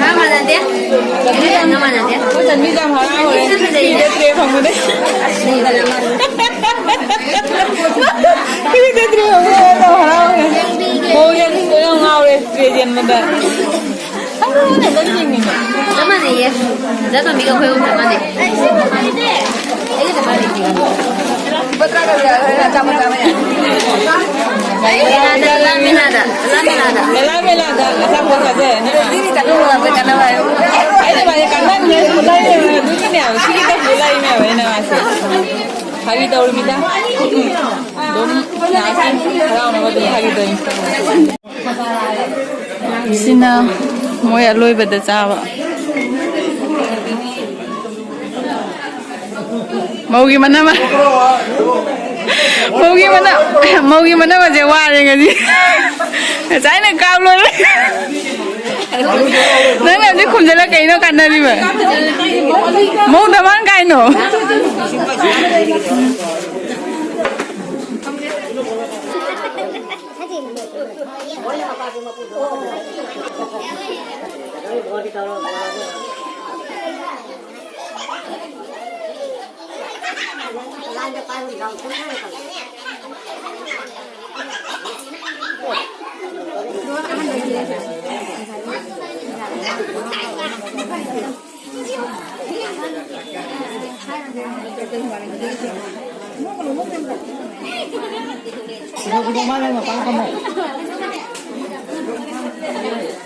ꯑꯍꯥ, ꯃꯥꯟꯅꯗꯦ꯫ ꯑꯩꯈꯣꯏ ꯆꯟꯕꯤꯁꯨ ꯌꯥꯝ ꯍꯔꯥꯎꯔꯦ꯫ ꯐ꯭ꯔꯤ ꯆꯠꯇ꯭ꯔꯦ ꯐꯪꯕꯗꯩ꯫ ꯐ꯭ꯔꯤ ꯆꯠꯇ꯭ꯔꯦ ꯐꯪꯕꯗꯩ ꯌꯥꯝ ꯍꯔꯥꯎꯔꯦ꯫ ꯃꯧ ꯌꯦꯡꯅꯤꯡꯕ ꯌꯥꯝ ꯉꯥꯎꯔꯦ ꯇ꯭ꯔꯦꯟ ꯌꯦꯡꯕꯗ꯫ ꯆꯞ ꯃꯥꯟꯅꯩꯌꯦ꯫ ꯐꯖ ꯇꯣꯝꯕꯤꯒ ꯑꯩꯈꯣꯏ ꯑꯍꯨꯝ ꯆꯞ ꯃꯥꯟꯅꯩ꯫ ꯂꯨꯄꯥ ꯇꯔꯥ ꯇꯔꯨꯛ ꯌꯥꯎꯔꯦ, ꯑꯆꯥꯄꯣꯠ ꯆꯥꯕ ꯌꯥꯏ꯫ ꯃꯦꯂꯥꯗ, ꯂꯥ ꯃꯦꯂꯥꯗ, ꯂꯥ ꯃꯦꯂꯥꯗ꯫ ꯃꯦꯂꯥ, ꯃꯦꯂꯥꯗ ꯑꯆꯥꯄꯣꯠ ꯆꯥꯖꯔꯅꯤ꯫ ꯁꯤꯗꯤ ꯆꯠꯂꯨꯔꯒ ꯑꯩꯈꯣꯏ ꯀꯥꯟꯅꯕ ꯍꯥꯏꯌꯨ꯫ ꯑꯩꯅ ꯃꯥꯁꯦ ꯀꯥꯟꯅꯕꯅꯦ ꯍꯥꯏꯕ ꯂꯩꯔꯦ, ꯑꯗꯨꯒꯤꯅꯦ ꯍꯥꯏꯕ, ꯁꯤꯒꯤ ꯇꯧꯕ ꯂꯩꯅꯦ ꯍꯥꯏꯕ ꯑꯩꯅ ꯃꯥꯁꯦ꯫ ꯐꯥꯒꯤ ꯇꯧꯔꯤꯃꯤꯗ꯫ ꯍꯔꯥꯎꯅꯕ ꯑꯗꯨꯝ ꯐꯥꯒꯤ ꯇꯧꯔꯤꯅꯤ꯫ ꯁꯤꯅ ꯃꯣꯏ ꯑꯂꯣꯏꯕꯗ ꯆꯥꯕ꯫ ꯃꯧꯒꯤ ꯃꯅꯝ꯫ ꯃꯧꯒꯤ ꯃꯅꯝ꯫ ꯃꯧꯒꯤ ꯃꯅꯝ ꯑꯁꯦ ꯋꯥꯔꯦ ꯉꯁꯤ꯫ ꯉꯁꯥꯏꯅ ꯀꯥꯞ ꯂꯣꯏꯔꯦ꯫ ꯅꯪꯅ ꯍꯧꯖꯤꯛ ꯈꯨꯝꯖꯤꯜꯂ ꯀꯩꯅꯣ ꯀꯥꯟꯅꯔꯤꯕ? ꯃꯧ ꯗꯃꯥꯟ ꯀꯥꯏꯅꯣ?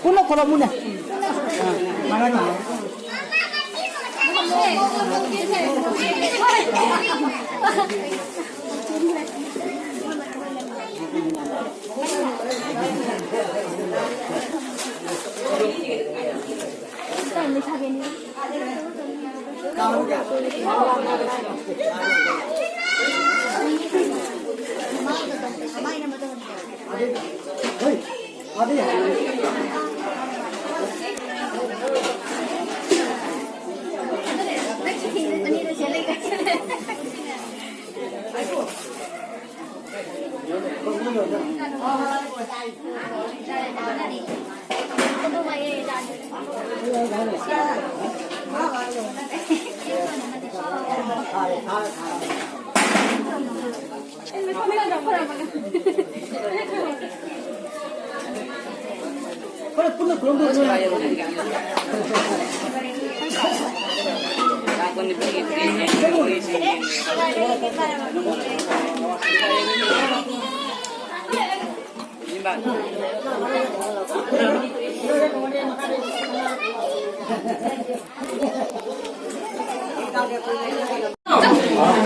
Kuno kolo muna. Ah, mana na?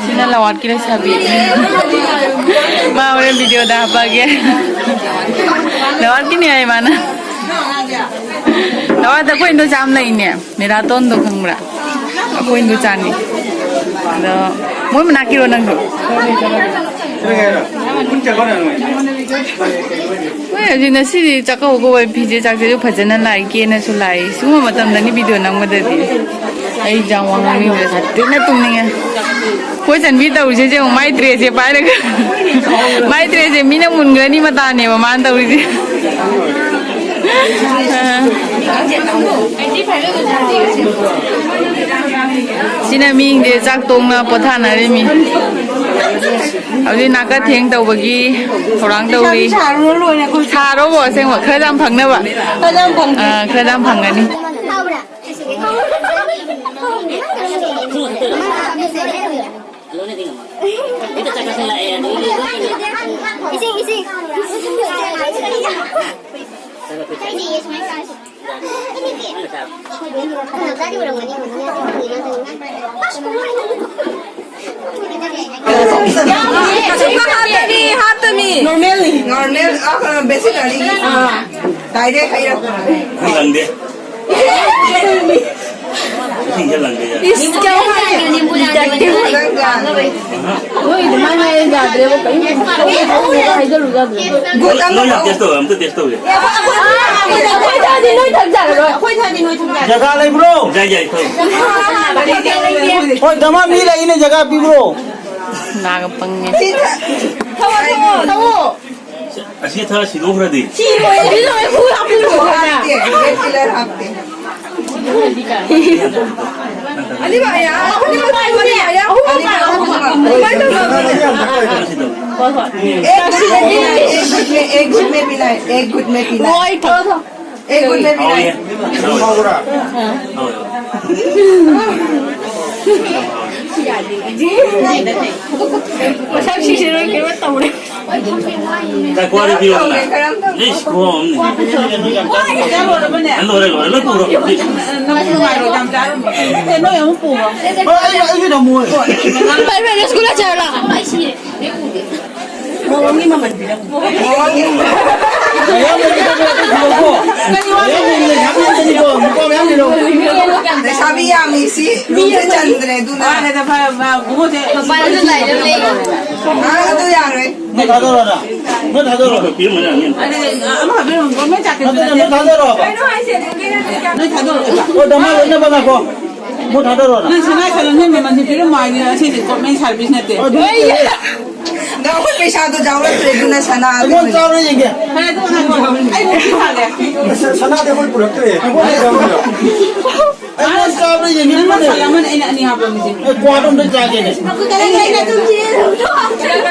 ꯁꯤꯅ ꯂꯋꯥꯠꯀꯤ ꯂꯩꯁꯥꯕꯤ꯫ ꯗ ꯍꯥꯞꯄꯛꯑꯒꯦ꯫ ꯅꯋꯥꯠꯀꯤꯅꯦ ꯍꯥꯏ ꯃꯥꯅ꯫ ꯅꯋꯥꯠꯇ ꯑꯩꯈꯣꯏ ꯏꯟꯗꯣꯆꯥ ꯑꯃ ꯂꯩꯅꯦ, ꯃꯦꯔꯥꯇꯣꯟꯗꯣ ꯈꯪꯕ꯭ꯔꯥ? ꯑꯩꯈꯣꯏ ꯏꯟꯗꯣꯆꯥꯅꯤ꯫ ꯑꯗꯣ ꯃꯣꯏ ꯃꯅꯥꯛꯀꯤꯔꯣ ꯅꯪꯁꯨ? ꯍꯣꯏ, ꯍꯧꯖꯤꯛ ꯉꯁꯤꯗꯤ ꯆꯥꯛꯀꯧꯕ ꯀꯧꯕ ꯐꯤꯖꯦ ꯆꯥꯛꯁꯦꯁꯨ ꯐꯖꯅ ꯂꯥꯛꯏ, ꯀꯦꯅꯁꯨ ꯂꯥꯛꯏ꯫ ꯁꯤꯒꯨꯝꯕ ꯃꯇꯝꯗꯅꯤ ꯚꯤꯗꯤꯑꯣ ꯅꯝꯒꯗꯕꯗꯤ꯫ ꯑꯩ ꯌꯥꯝ ꯋꯥ ꯉꯥꯡꯅꯤꯡꯗ꯭ꯔꯦ, ꯁꯥꯊꯤꯅ ꯇꯨꯝꯅꯤꯡꯉꯦ꯫ ꯑꯩꯈꯣꯏ ꯆꯟꯕꯤ ꯇꯧꯔꯤꯁꯦ ꯌꯦꯡꯉꯨ, ꯃꯥꯏ ꯗ꯭ꯔꯦꯁꯁꯦ ꯄꯥꯏꯔꯒ꯫ ꯃꯥꯏ ꯗ꯭ꯔꯦꯁꯁꯦ ꯃꯤꯅ ꯃꯨꯟꯈ꯭ꯔꯅꯤ ꯃꯇꯥꯅꯦꯕ ꯃꯥꯅ ꯇꯧꯔꯤꯁꯦ꯫ ꯑ꯫ ꯁꯤꯅ ꯃꯤꯁꯤꯡꯁꯦ ꯆꯥꯛ ꯇꯣꯡꯅ ꯄꯣꯊꯥꯅꯔꯤꯃꯤ꯫ ꯍꯧꯖꯤꯛ ꯅꯥꯀ ꯊꯦꯡ ꯇꯧꯕꯒꯤ ꯊꯧꯔꯥꯡ ꯇꯧꯔꯤ꯫ ꯁꯥꯔꯨꯔꯣ ꯂꯣꯏꯔꯦ ꯑꯩꯈꯣꯏ꯫ ꯁꯥꯔꯣꯕꯣ ꯑꯁꯦꯡꯕ ꯈꯔ ꯌꯥꯝ ꯐꯪꯅꯕ꯫ ꯈꯔ ꯌꯥꯝ ꯐꯪꯒꯦ꯫ ꯑ, ꯈꯔ ꯌꯥꯝ ꯐꯪꯒꯅꯤ꯫ ꯏꯁꯤꯡ, ꯏꯁꯤꯡ꯫ ꯑꯁꯨꯛꯅ ꯍꯥꯞꯇꯃꯤ, ꯍꯥꯞꯇꯃꯤ꯫ Normal ꯅꯤ, normal, ꯑ, ꯕꯦꯁꯤꯛ ꯑꯅꯤꯒꯤ꯫ ꯑꯥ꯫ Direct ꯍꯩꯔꯛꯄ꯫ ꯂꯪꯗꯦ꯫ ꯏꯁꯤꯡꯁꯦ ꯂꯪꯗꯦ ꯌꯥꯔꯦ꯫ ꯏꯁ, ꯀꯌꯥꯝ ꯍꯥꯏ? ꯅꯪ ꯌꯥꯔꯦ꯫ ꯅꯣꯏ ꯑꯗꯨꯃꯥꯏꯅ ꯍꯥꯏ ꯌꯥꯗ꯭ꯔꯦꯕ, ꯀꯔꯤꯝ ꯍꯥꯏꯖꯔꯨ ꯌꯥꯗ꯭ꯔꯦ꯫ ꯒꯨꯠ ꯑꯃ ꯂꯣꯏ ꯌꯥꯝ ꯇꯦꯁ ꯇꯧꯋꯦ, ꯑꯝꯇ ꯇꯦꯁ ꯇꯧꯒꯦ꯫ ꯑꯩꯈꯣꯏ ꯊꯥꯗꯤ ꯅꯣꯏ ꯊꯛꯖꯔꯔꯣꯏ꯫ ꯑꯩꯈꯣꯏ ꯊꯥꯗꯤ ꯅꯣꯏ ꯊꯛꯖꯔꯔꯣꯏ꯫ ꯖꯒꯥ ꯂꯩꯕ꯭ꯔꯣ? ꯌꯥꯏ, ꯌꯥꯏ, ꯊꯛꯎ꯫ ꯍꯣꯏ, ꯗꯃꯥ ꯃꯤ ꯂꯩꯅꯦ, ꯖꯒꯥ ꯄꯤꯕ꯭ꯔꯣ? ꯅꯥꯒ ꯄꯪꯉꯦ꯫ ꯊꯛꯑꯣ, ꯊꯛꯑꯣ, ꯊꯛꯑꯣ꯫ ꯑꯁꯤ ꯊꯛꯑ ꯁꯤꯗꯣꯛꯈ꯭ꯔꯗꯤ? ꯁꯤꯔꯣꯏ, ꯁꯤꯔꯣꯏ, ꯈꯨ ꯍꯥꯞꯄꯤꯔꯣ꯫ ꯍꯥꯞꯇꯦ, ꯄꯦꯟ ꯀꯤꯂꯔ ꯍꯥꯞꯇꯦ꯫ ꯑꯅꯤꯃꯛ, ꯑꯌꯥ, ꯑꯍꯨꯝꯃꯛ ꯇꯧꯕꯅꯦ, ꯑꯌꯥ, ꯑꯍꯨꯝꯃꯛ ꯄꯥꯏꯌꯣ, ꯑꯍꯨꯝꯃꯛ꯫ ꯑꯗꯨꯃꯥꯏꯅ ꯇꯧꯒꯗꯕꯅꯦ꯫ ꯍꯣꯏ, ꯍꯣꯏ꯫ एक घुट में, एक घुट में, एक घुट में पीना है, एक घुट में पीना है। ꯍꯣꯏ, ꯊꯛꯑꯣ, ꯊꯛꯑꯣ꯫ एक घुट में पीना है। ꯍꯥꯎꯋꯦ꯫ ꯍꯥꯎꯋꯦ꯫ ꯃꯁꯛꯁꯤꯁꯨ ꯀꯩꯅꯣ ꯇꯧꯔꯦ꯫ ꯉꯥꯏꯈꯣ, ꯑꯗꯨꯗꯤ ꯌꯦꯡꯉꯣꯅꯦ꯫ ꯏꯁ, ꯈꯨꯍꯥꯎ ꯑꯃꯅꯤ꯫ ꯂꯣꯏꯔꯦ, ꯂꯣꯏꯔꯦ, ꯂꯣꯏ ꯄꯨꯔꯣ꯫ ꯅꯪꯁꯨ ꯅꯨꯡꯉꯥꯏꯔꯣꯏ, ꯌꯥꯝ ꯆꯥꯔꯝꯃꯣ꯫ ꯑꯦ, ꯅꯣꯏ ꯑꯃꯨꯛ ꯄꯨꯔꯣ꯫ ꯍꯣꯏ, ꯑꯩ, ꯑꯩꯁꯨ ꯊꯝꯃꯣ꯫ ꯄꯥꯏ, ꯄꯥꯏ, ꯔꯁꯒꯨꯂꯥ ꯆꯥꯔꯂꯥ? ꯃꯌꯥꯝ ꯂꯩꯔꯤꯗꯣ ꯂꯣꯏ ꯊꯤꯗꯣꯛꯈꯣ꯫ ꯃꯌꯥꯝ ꯂꯩꯔꯤꯗꯣ ꯂꯣꯏ ꯊꯤꯗꯣꯛꯈꯣ꯫ ꯅꯨꯄꯥ ꯃꯌꯥꯝ ꯂꯩꯔꯣ꯫ ꯂꯩꯁꯥꯕꯤ ꯌꯥꯝꯃꯤ ꯁꯤ ꯔꯨꯝꯁꯦ ꯆꯟꯗ꯭ꯔꯦ ꯑꯗꯨꯅ꯫ ꯃꯄꯥꯟꯗꯁꯨ ꯂꯩꯔꯦ, ꯂꯩꯔꯦ꯫ ꯑꯥ, ꯑꯗꯨ ꯌꯥꯔꯣꯏ꯫ ꯅꯣꯏ ꯊꯥꯗꯣꯔꯣ ꯅꯪ꯫ ꯅꯣꯏ ꯊꯥꯗꯣꯔꯣ꯫ ꯑꯗꯨꯗꯤ ꯑꯃꯈꯛ ꯄꯤꯔꯝꯃꯣ, ꯒꯣꯔꯃꯦꯟ ꯆꯥꯛ ꯅꯠꯇꯦ, ꯅꯠꯇꯦ, ꯅꯣꯏ ꯊꯥꯗꯣꯔꯣ꯫ ꯅꯣꯏ ꯊꯥꯗꯣꯔꯣ꯫ ꯑꯣ, ꯗꯃꯥ ꯂꯣꯏꯅꯕ ꯉꯥꯏꯈꯣ꯫ ꯃꯣꯏ ꯊꯥꯗꯣꯔꯣ ꯅꯪ꯫ ꯅꯪ ꯁꯅꯥ ꯁꯟ ꯂꯣꯟꯁꯤꯟꯕꯩ ꯃꯟꯗꯤ ꯄꯤꯔꯝꯃꯣ ꯍꯥꯏꯗꯤ ꯑꯁꯤꯗꯤ ꯒꯣꯔꯃꯦꯟ ꯁꯥꯔꯚꯤꯁ ꯅꯠꯇꯦ꯫ ꯑꯗꯨ ꯅꯠꯇꯦ꯫ ꯗꯥ, ꯑꯩꯈꯣꯏ ꯄꯩꯁꯥꯗꯣ ꯌꯥꯎꯔꯛꯇ꯭ꯔꯦ, ꯑꯗꯨꯅ ꯁꯅꯥ ꯑꯩꯉꯣꯟꯗ ꯆꯥꯕ꯭ꯔꯥ ꯌꯦꯡꯒꯦ꯫ ꯐꯔꯦ, ꯑꯗꯨ ꯉꯥꯏꯈꯣ꯫ ꯑꯩ ꯃꯨꯛꯇꯤ ꯊꯥꯒꯦ꯫ ꯁ-, ꯁꯅꯥꯗꯤ ꯑꯩꯈꯣꯏ ꯄꯨꯔꯛꯇ꯭ꯔꯦ꯫ ꯑꯩꯉꯣꯟꯗ ꯆꯥꯕ꯭ꯔꯥ ꯌꯦꯡꯒꯦ꯫ ꯑꯩꯉꯣꯟꯗ ꯆꯥꯕ꯭ꯔꯥ ꯌꯦꯡꯒꯦ꯫ ꯅꯪꯅ ꯁꯟ ꯑꯃꯅ ꯑꯩꯅ ꯑꯅꯤ ꯍꯥꯞꯄꯝꯃꯤꯁꯦ꯫ ꯑꯦ, ꯀ꯭ꯋꯥꯗꯣ ꯑꯝꯇ ꯆꯥꯒꯦꯅꯦ꯫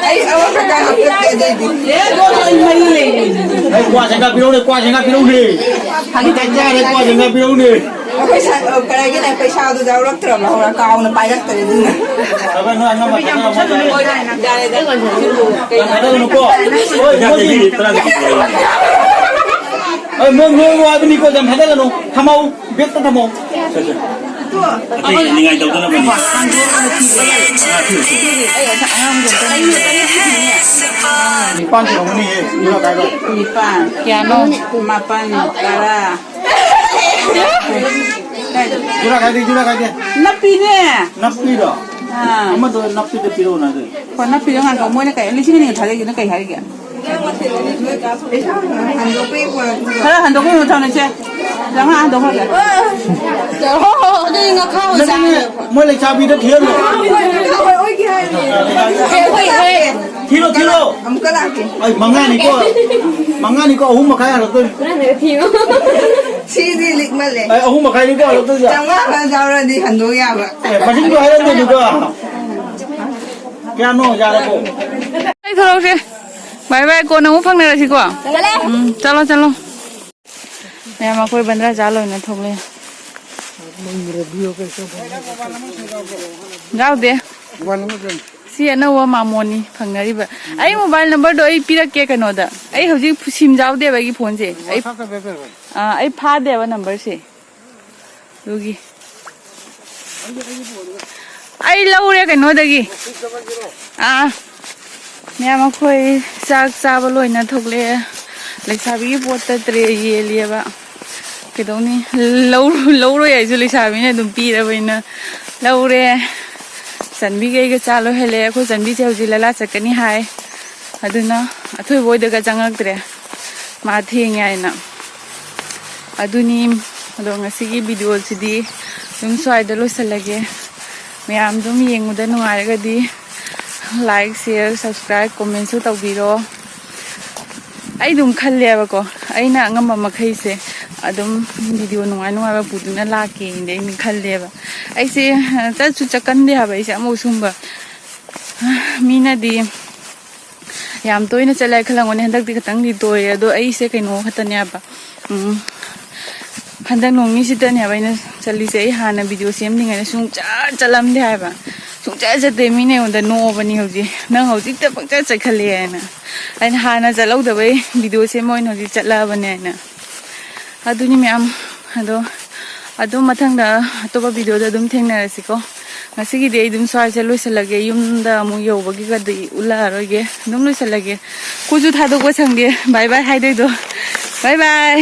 ꯑꯩ ꯑꯃꯈꯛꯇ ꯍꯥꯞꯄꯛꯀꯦ ꯑꯗꯨꯏꯗꯤ꯫ ꯑꯦ, ꯑꯗꯣ ꯑꯩ ꯃꯔꯤ ꯂꯩꯔꯦ꯫ ꯑꯩ ꯀ꯭ꯋꯥ ꯁꯦꯡꯒꯥ ꯄꯤꯔꯧꯅꯦ, ꯀ꯭ꯋꯥ ꯁꯦꯡꯒꯥ ꯄꯤꯔꯧꯅꯦ꯫ ꯐꯥꯒꯤ ꯇꯧꯕꯅꯦ꯫ ꯆꯥꯔꯦ, ꯀ꯭ꯋꯥ ꯁꯦꯡꯒꯥ ꯄꯤꯔꯧꯅꯦ꯫ ꯑꯩꯈꯣꯏ ꯁꯥ-, ꯑ, ꯀꯗꯥꯏꯒꯤꯅꯦ ꯄꯩꯁꯥꯗꯣ ꯌꯥꯎꯔꯛꯇ꯭ꯔꯕ ꯍꯧꯔ ꯀꯥꯎꯅ ꯄꯥꯏꯔꯛꯇ꯭ꯔꯦ ꯑꯗꯨꯅ꯫ ꯊꯕꯛ ꯅꯣꯏ ꯑꯉꯝꯕ ꯊꯥꯗꯔꯝꯃꯣ꯫ ꯌꯥꯔꯦꯗ꯫ ꯌꯥꯝ ꯊꯥꯗꯒꯅꯨꯀꯣ꯫ ꯍꯣꯏ, ꯃꯣꯏꯒꯤ-, ꯍꯣꯏ, ꯃꯣꯏ ꯅꯣꯏ ꯍꯥꯏꯕꯅꯤꯀꯣ, ꯌꯥꯝ ꯊꯥꯗꯒꯅꯨ꯫ ꯊꯝꯃꯧ, ꯕꯦꯛꯇ ꯊꯝꯃꯧ꯫ ꯑꯇꯩ ꯅꯤꯡꯉꯥꯏ ꯇꯧꯗꯅꯕꯅꯤ꯫ ꯅꯤꯄꯥꯟ ꯁꯨꯔꯝꯒꯅꯤꯍꯦ, ꯖꯨꯔꯥ ꯈꯥꯏꯗꯣ꯫ ꯅꯤꯄꯥꯟ, ꯀꯌꯥꯅꯣ? ꯃꯥꯄꯟ, ꯇꯔꯥ꯫ ꯖꯨꯔꯥ ꯈꯥꯏꯗꯦ, ꯖꯨꯔꯥ ꯈꯥꯏꯗꯦ꯫ ꯅꯞꯄꯤꯅꯦ꯫ ꯅꯞꯄꯤꯔꯣ? ꯑꯥ꯫ ꯑꯃꯗꯣ ꯅꯞꯄꯤꯗ ꯄꯤꯔꯛꯎꯅ ꯑꯗꯨ꯫ ꯍꯣꯏ, ꯅꯞꯄꯤꯗꯣ ꯉꯥꯏꯈꯣ, ꯃꯣꯏꯅ ꯀꯩ, ꯂꯤꯁꯤꯡ ꯑꯅꯤꯒ ꯊꯥꯗꯩꯒꯤꯅ ꯀꯩ ꯍꯥꯏꯔꯤꯒꯦ? ꯈꯔ ꯍꯟꯗꯣꯛꯄꯤꯌꯨ, ꯊꯝꯃꯁꯦ꯫ ꯆꯥꯝꯃꯉꯥ ꯍꯟꯗꯣꯛꯈ꯭ꯔꯒꯦ꯫ ꯑꯣ, ꯑꯗꯨꯗꯤ ꯉꯥꯈꯥ ꯑꯣꯏ ꯅꯠꯇꯦ, ꯆꯥꯔꯦ꯫ ꯃꯣꯏ ꯂꯩꯁꯥꯕꯤꯗ ꯊꯤꯍꯜꯂꯣ꯫ ꯍꯣꯏ, ꯍꯣꯏ, ꯍꯣꯏ꯫ ꯊꯤꯔꯣ, ꯊꯤꯔꯣ꯫ ꯑꯃꯨꯛꯀ ꯂꯥꯛꯀꯦ꯫ ꯑꯩ ꯃꯉꯥꯅꯤꯀꯣ꯫ ꯃꯉꯥꯅꯤꯀꯣ, ꯑꯍꯨꯝ ꯃꯈꯥꯏ ꯍꯜꯂꯛꯇꯣꯏꯅꯤ꯫ ꯅꯪꯅ ꯊꯤꯌꯨ꯫ ꯁꯤꯗꯤ ꯂꯤꯛꯃꯜꯂꯦ꯫ ꯑꯩ ꯑꯍꯨꯝ ꯃꯈꯥꯏꯅꯤꯀꯣ ꯍꯜꯂꯛꯇꯣꯏꯁꯦ꯫ ꯆꯥꯝꯃꯉꯥ ꯈꯔ ꯌꯥꯎꯔꯗꯤ ꯍꯟꯗꯣꯛ ꯌꯥꯕ꯫ ꯑꯦ, ꯃꯁꯤꯡꯗꯣ ꯍꯥꯏꯔꯝꯗꯦ ꯑꯗꯨꯒ꯫ ꯀꯌꯥꯅꯣ ꯌꯥꯔꯕꯣ? ꯑꯩ ꯊꯣꯛꯂꯛꯁꯦ꯫ ꯕꯥꯏ ꯕꯥꯏ, ꯀꯣꯟꯅ ꯑꯃꯨꯛ ꯐꯪꯅꯔꯁꯤꯀꯣ꯫ ꯆꯠꯂꯦ꯫ ꯎꯝ, ꯆꯠꯂꯣ, ꯆꯠꯂꯣ꯫ ꯃꯌꯥꯝ, ꯑꯩꯈꯣꯏ ꯕꯟꯗ꯭ꯔꯥ ꯆꯥ ꯂꯣꯏꯅ ꯊꯣꯛꯂꯛꯑꯦ꯫ ꯌꯥꯎꯗꯦ꯫ ꯁꯤ ꯑꯅꯧꯕ ꯃꯥꯃꯣꯅꯤ ꯐꯪꯅꯔꯤꯕ꯫ ꯑꯩ ꯃꯣꯕꯥꯏꯜ ꯅꯝꯕꯔꯗꯣ ꯑꯩ ꯄꯤꯔꯛꯀꯦ ꯀꯩꯅꯣꯗ꯫ ꯑꯩ ꯍꯧꯖꯤꯛ ꯁꯤꯝ ꯌꯥꯎꯗꯦꯕ ꯑꯩꯒꯤ ꯐꯣꯟꯁꯦ꯫ ꯑꯩ, ꯑꯥ, ꯑꯩ ꯐꯥꯗꯦꯕ ꯅꯝꯕꯔꯁꯦ꯫ ꯑꯗꯨꯒꯤ꯫ ꯑꯩ ꯂꯧꯔꯦ ꯀꯩꯅꯣꯗꯒꯤ꯫ ꯑꯥ꯫ ꯃꯌꯥꯝ, ꯑꯩꯈꯣꯏ ꯆꯥꯛ ꯆꯥꯕ ꯂꯣꯏꯅ ꯊꯣꯛꯂꯛꯑꯦ꯫ ꯂꯩꯁꯥꯕꯤꯒꯤ ꯄꯣꯠꯇ ꯇ꯭ꯔꯦ ꯌꯦꯜꯂꯤꯑꯕ꯫ ꯀꯩꯗꯧꯅꯤ? ꯂꯧꯔꯣꯏ ꯍꯥꯏꯁꯨ ꯂꯩꯁꯥꯕꯤꯅ ꯑꯗꯨꯝ ꯄꯤꯔꯕꯅꯤꯅ ꯂꯧꯔꯦ꯫ ꯆꯟꯕꯤꯒꯩꯒ ꯆꯥ ꯂꯣꯏꯍꯜꯂꯦ꯫ ꯑꯩꯈꯣꯏ ꯆꯟꯕꯤꯁꯦ ꯍꯧꯖꯤꯛ ꯂꯂꯥ ꯆꯠꯀꯅꯤ ꯍꯥꯏ꯫ ꯑꯗꯨꯅ ꯑꯊꯣꯏꯕ ꯍꯣꯏꯗꯒ ꯆꯪꯉꯛꯇ꯭ꯔꯦ, ꯃꯥ ꯊꯦꯡꯉꯦ ꯍꯥꯏꯅ꯫ ꯑꯗꯨꯅꯤ꯫ ꯑꯗꯣ ꯉꯁꯤꯒꯤ ꯚꯤꯗꯤꯑꯣꯁꯤꯗꯤ ꯑꯗꯨꯝ ꯁ꯭ꯋꯥꯏꯗ ꯂꯣꯏꯁꯤꯜꯂꯒꯦ꯫ ꯃꯌꯥꯝ ꯑꯗꯨꯝ ꯌꯦꯡꯕꯗ ꯅꯨꯡꯉꯥꯏꯔꯒꯗꯤ like, share, subscribe, commentꯁꯨ ꯇꯧꯕꯤꯔꯣ꯫ ꯑꯩ ꯑꯗꯨꯝ ꯈꯜꯂꯦꯕꯀꯣ, ꯑꯩꯅ ꯑꯉꯝꯕ ꯃꯈꯩꯁꯦ ꯑꯗꯨꯝ ꯚꯤꯗꯤꯑꯣ ꯅꯨꯡꯉꯥꯏ ꯅꯨꯡꯉꯥꯏꯕ ꯄꯨꯗꯨꯅ ꯂꯥꯛꯀꯦꯅꯗꯤ ꯑꯩꯅ ꯈꯜꯂꯦꯕ꯫ ꯑꯩꯁꯦ ꯆꯠꯁꯨ ꯆꯠꯀꯟꯗꯦ ꯍꯥꯏꯕ꯫ ꯑꯩꯁꯦ ꯑꯃꯨꯛ ꯁꯨꯝꯕ ꯃꯤꯅꯗꯤ ꯌꯥꯝ ꯇꯣꯏꯅ ꯆꯠꯂꯦ ꯈꯜꯂꯝꯒꯅꯤ, ꯍꯟꯗꯛꯇꯤ ꯈꯤꯇꯪꯗꯤ ꯇꯣꯏꯔꯦ꯫ ꯑꯗꯣ ꯑꯩꯁꯦ ꯀꯩꯅꯣ ꯈꯛꯇꯅꯦꯕ, ꯎꯝ, ꯍꯟꯗꯛ ꯅꯣꯡ ꯅꯤꯁꯤꯗꯅꯦꯕ ꯑꯩꯅ ꯆꯠꯂꯤꯁꯦ꯫ ꯑꯩ ꯍꯥꯟꯅ ꯚꯤꯗꯤꯑꯣ ꯁꯦꯝꯗ꯭ꯔꯤꯉꯩꯗ ꯁꯨꯡꯆꯠ ꯆꯠꯂꯝꯗꯦ ꯍꯥꯏꯕ꯫ ꯁꯨꯡꯆꯠ ꯆꯠꯇꯦ꯫ ꯃꯤꯅ ꯑꯩꯉꯣꯟꯗ ꯅꯣꯛꯑꯕꯅꯤ ꯍꯧꯖꯤꯛ, "ꯅꯪ ꯍꯧꯖꯤꯛꯇ ꯄꯪꯆꯠ ꯆꯠꯈꯠꯂꯦ" ꯍꯥꯏꯅ꯫ ꯑꯩꯅ ꯍꯥꯟꯅ ꯆꯠꯍꯧꯗꯕꯩ ꯚꯤꯗꯤꯑꯣ ꯁꯦꯝꯕ ꯑꯣꯏꯅ ꯍꯧꯖꯤꯛ ꯆꯠꯂꯛꯑꯕꯅꯦ ꯍꯥꯏꯅ꯫ ꯑꯗꯨꯅꯤ ꯃꯌꯥꯝ꯫ ꯑꯗꯣ ꯑꯗꯨꯝ ꯃꯊꯪꯗ ꯑꯇꯣꯞꯄ ꯚꯤꯗꯤꯑꯣꯗ ꯑꯗꯨꯝ ꯊꯦꯡꯅꯔꯁꯤꯀꯣ꯫ ꯉꯁꯤꯒꯤꯗꯤ ꯑꯩ ꯑꯗꯨꯝ ꯁ꯭ꯋꯥꯏꯁꯦ ꯂꯣꯏꯁꯤꯜꯂꯒꯦ꯫ ꯌꯨꯝꯗ ꯑꯃꯨꯛ ꯌꯧꯕꯒꯤꯒꯗꯤ ꯎꯠꯂꯛꯑꯔꯣꯏꯒꯦ꯫ ꯑꯗꯨꯝ ꯂꯣꯏꯁꯤꯜꯂꯒꯦ꯫ ꯈꯨꯠꯁꯨ ꯊꯥꯗꯣꯛꯄ ꯁꯪꯗꯦ꯫ ꯕꯥꯏ ꯕꯥꯏ ꯍꯥꯏꯗꯣꯏꯗꯣ꯫ ꯕꯥꯏ ꯕꯥꯏ꯫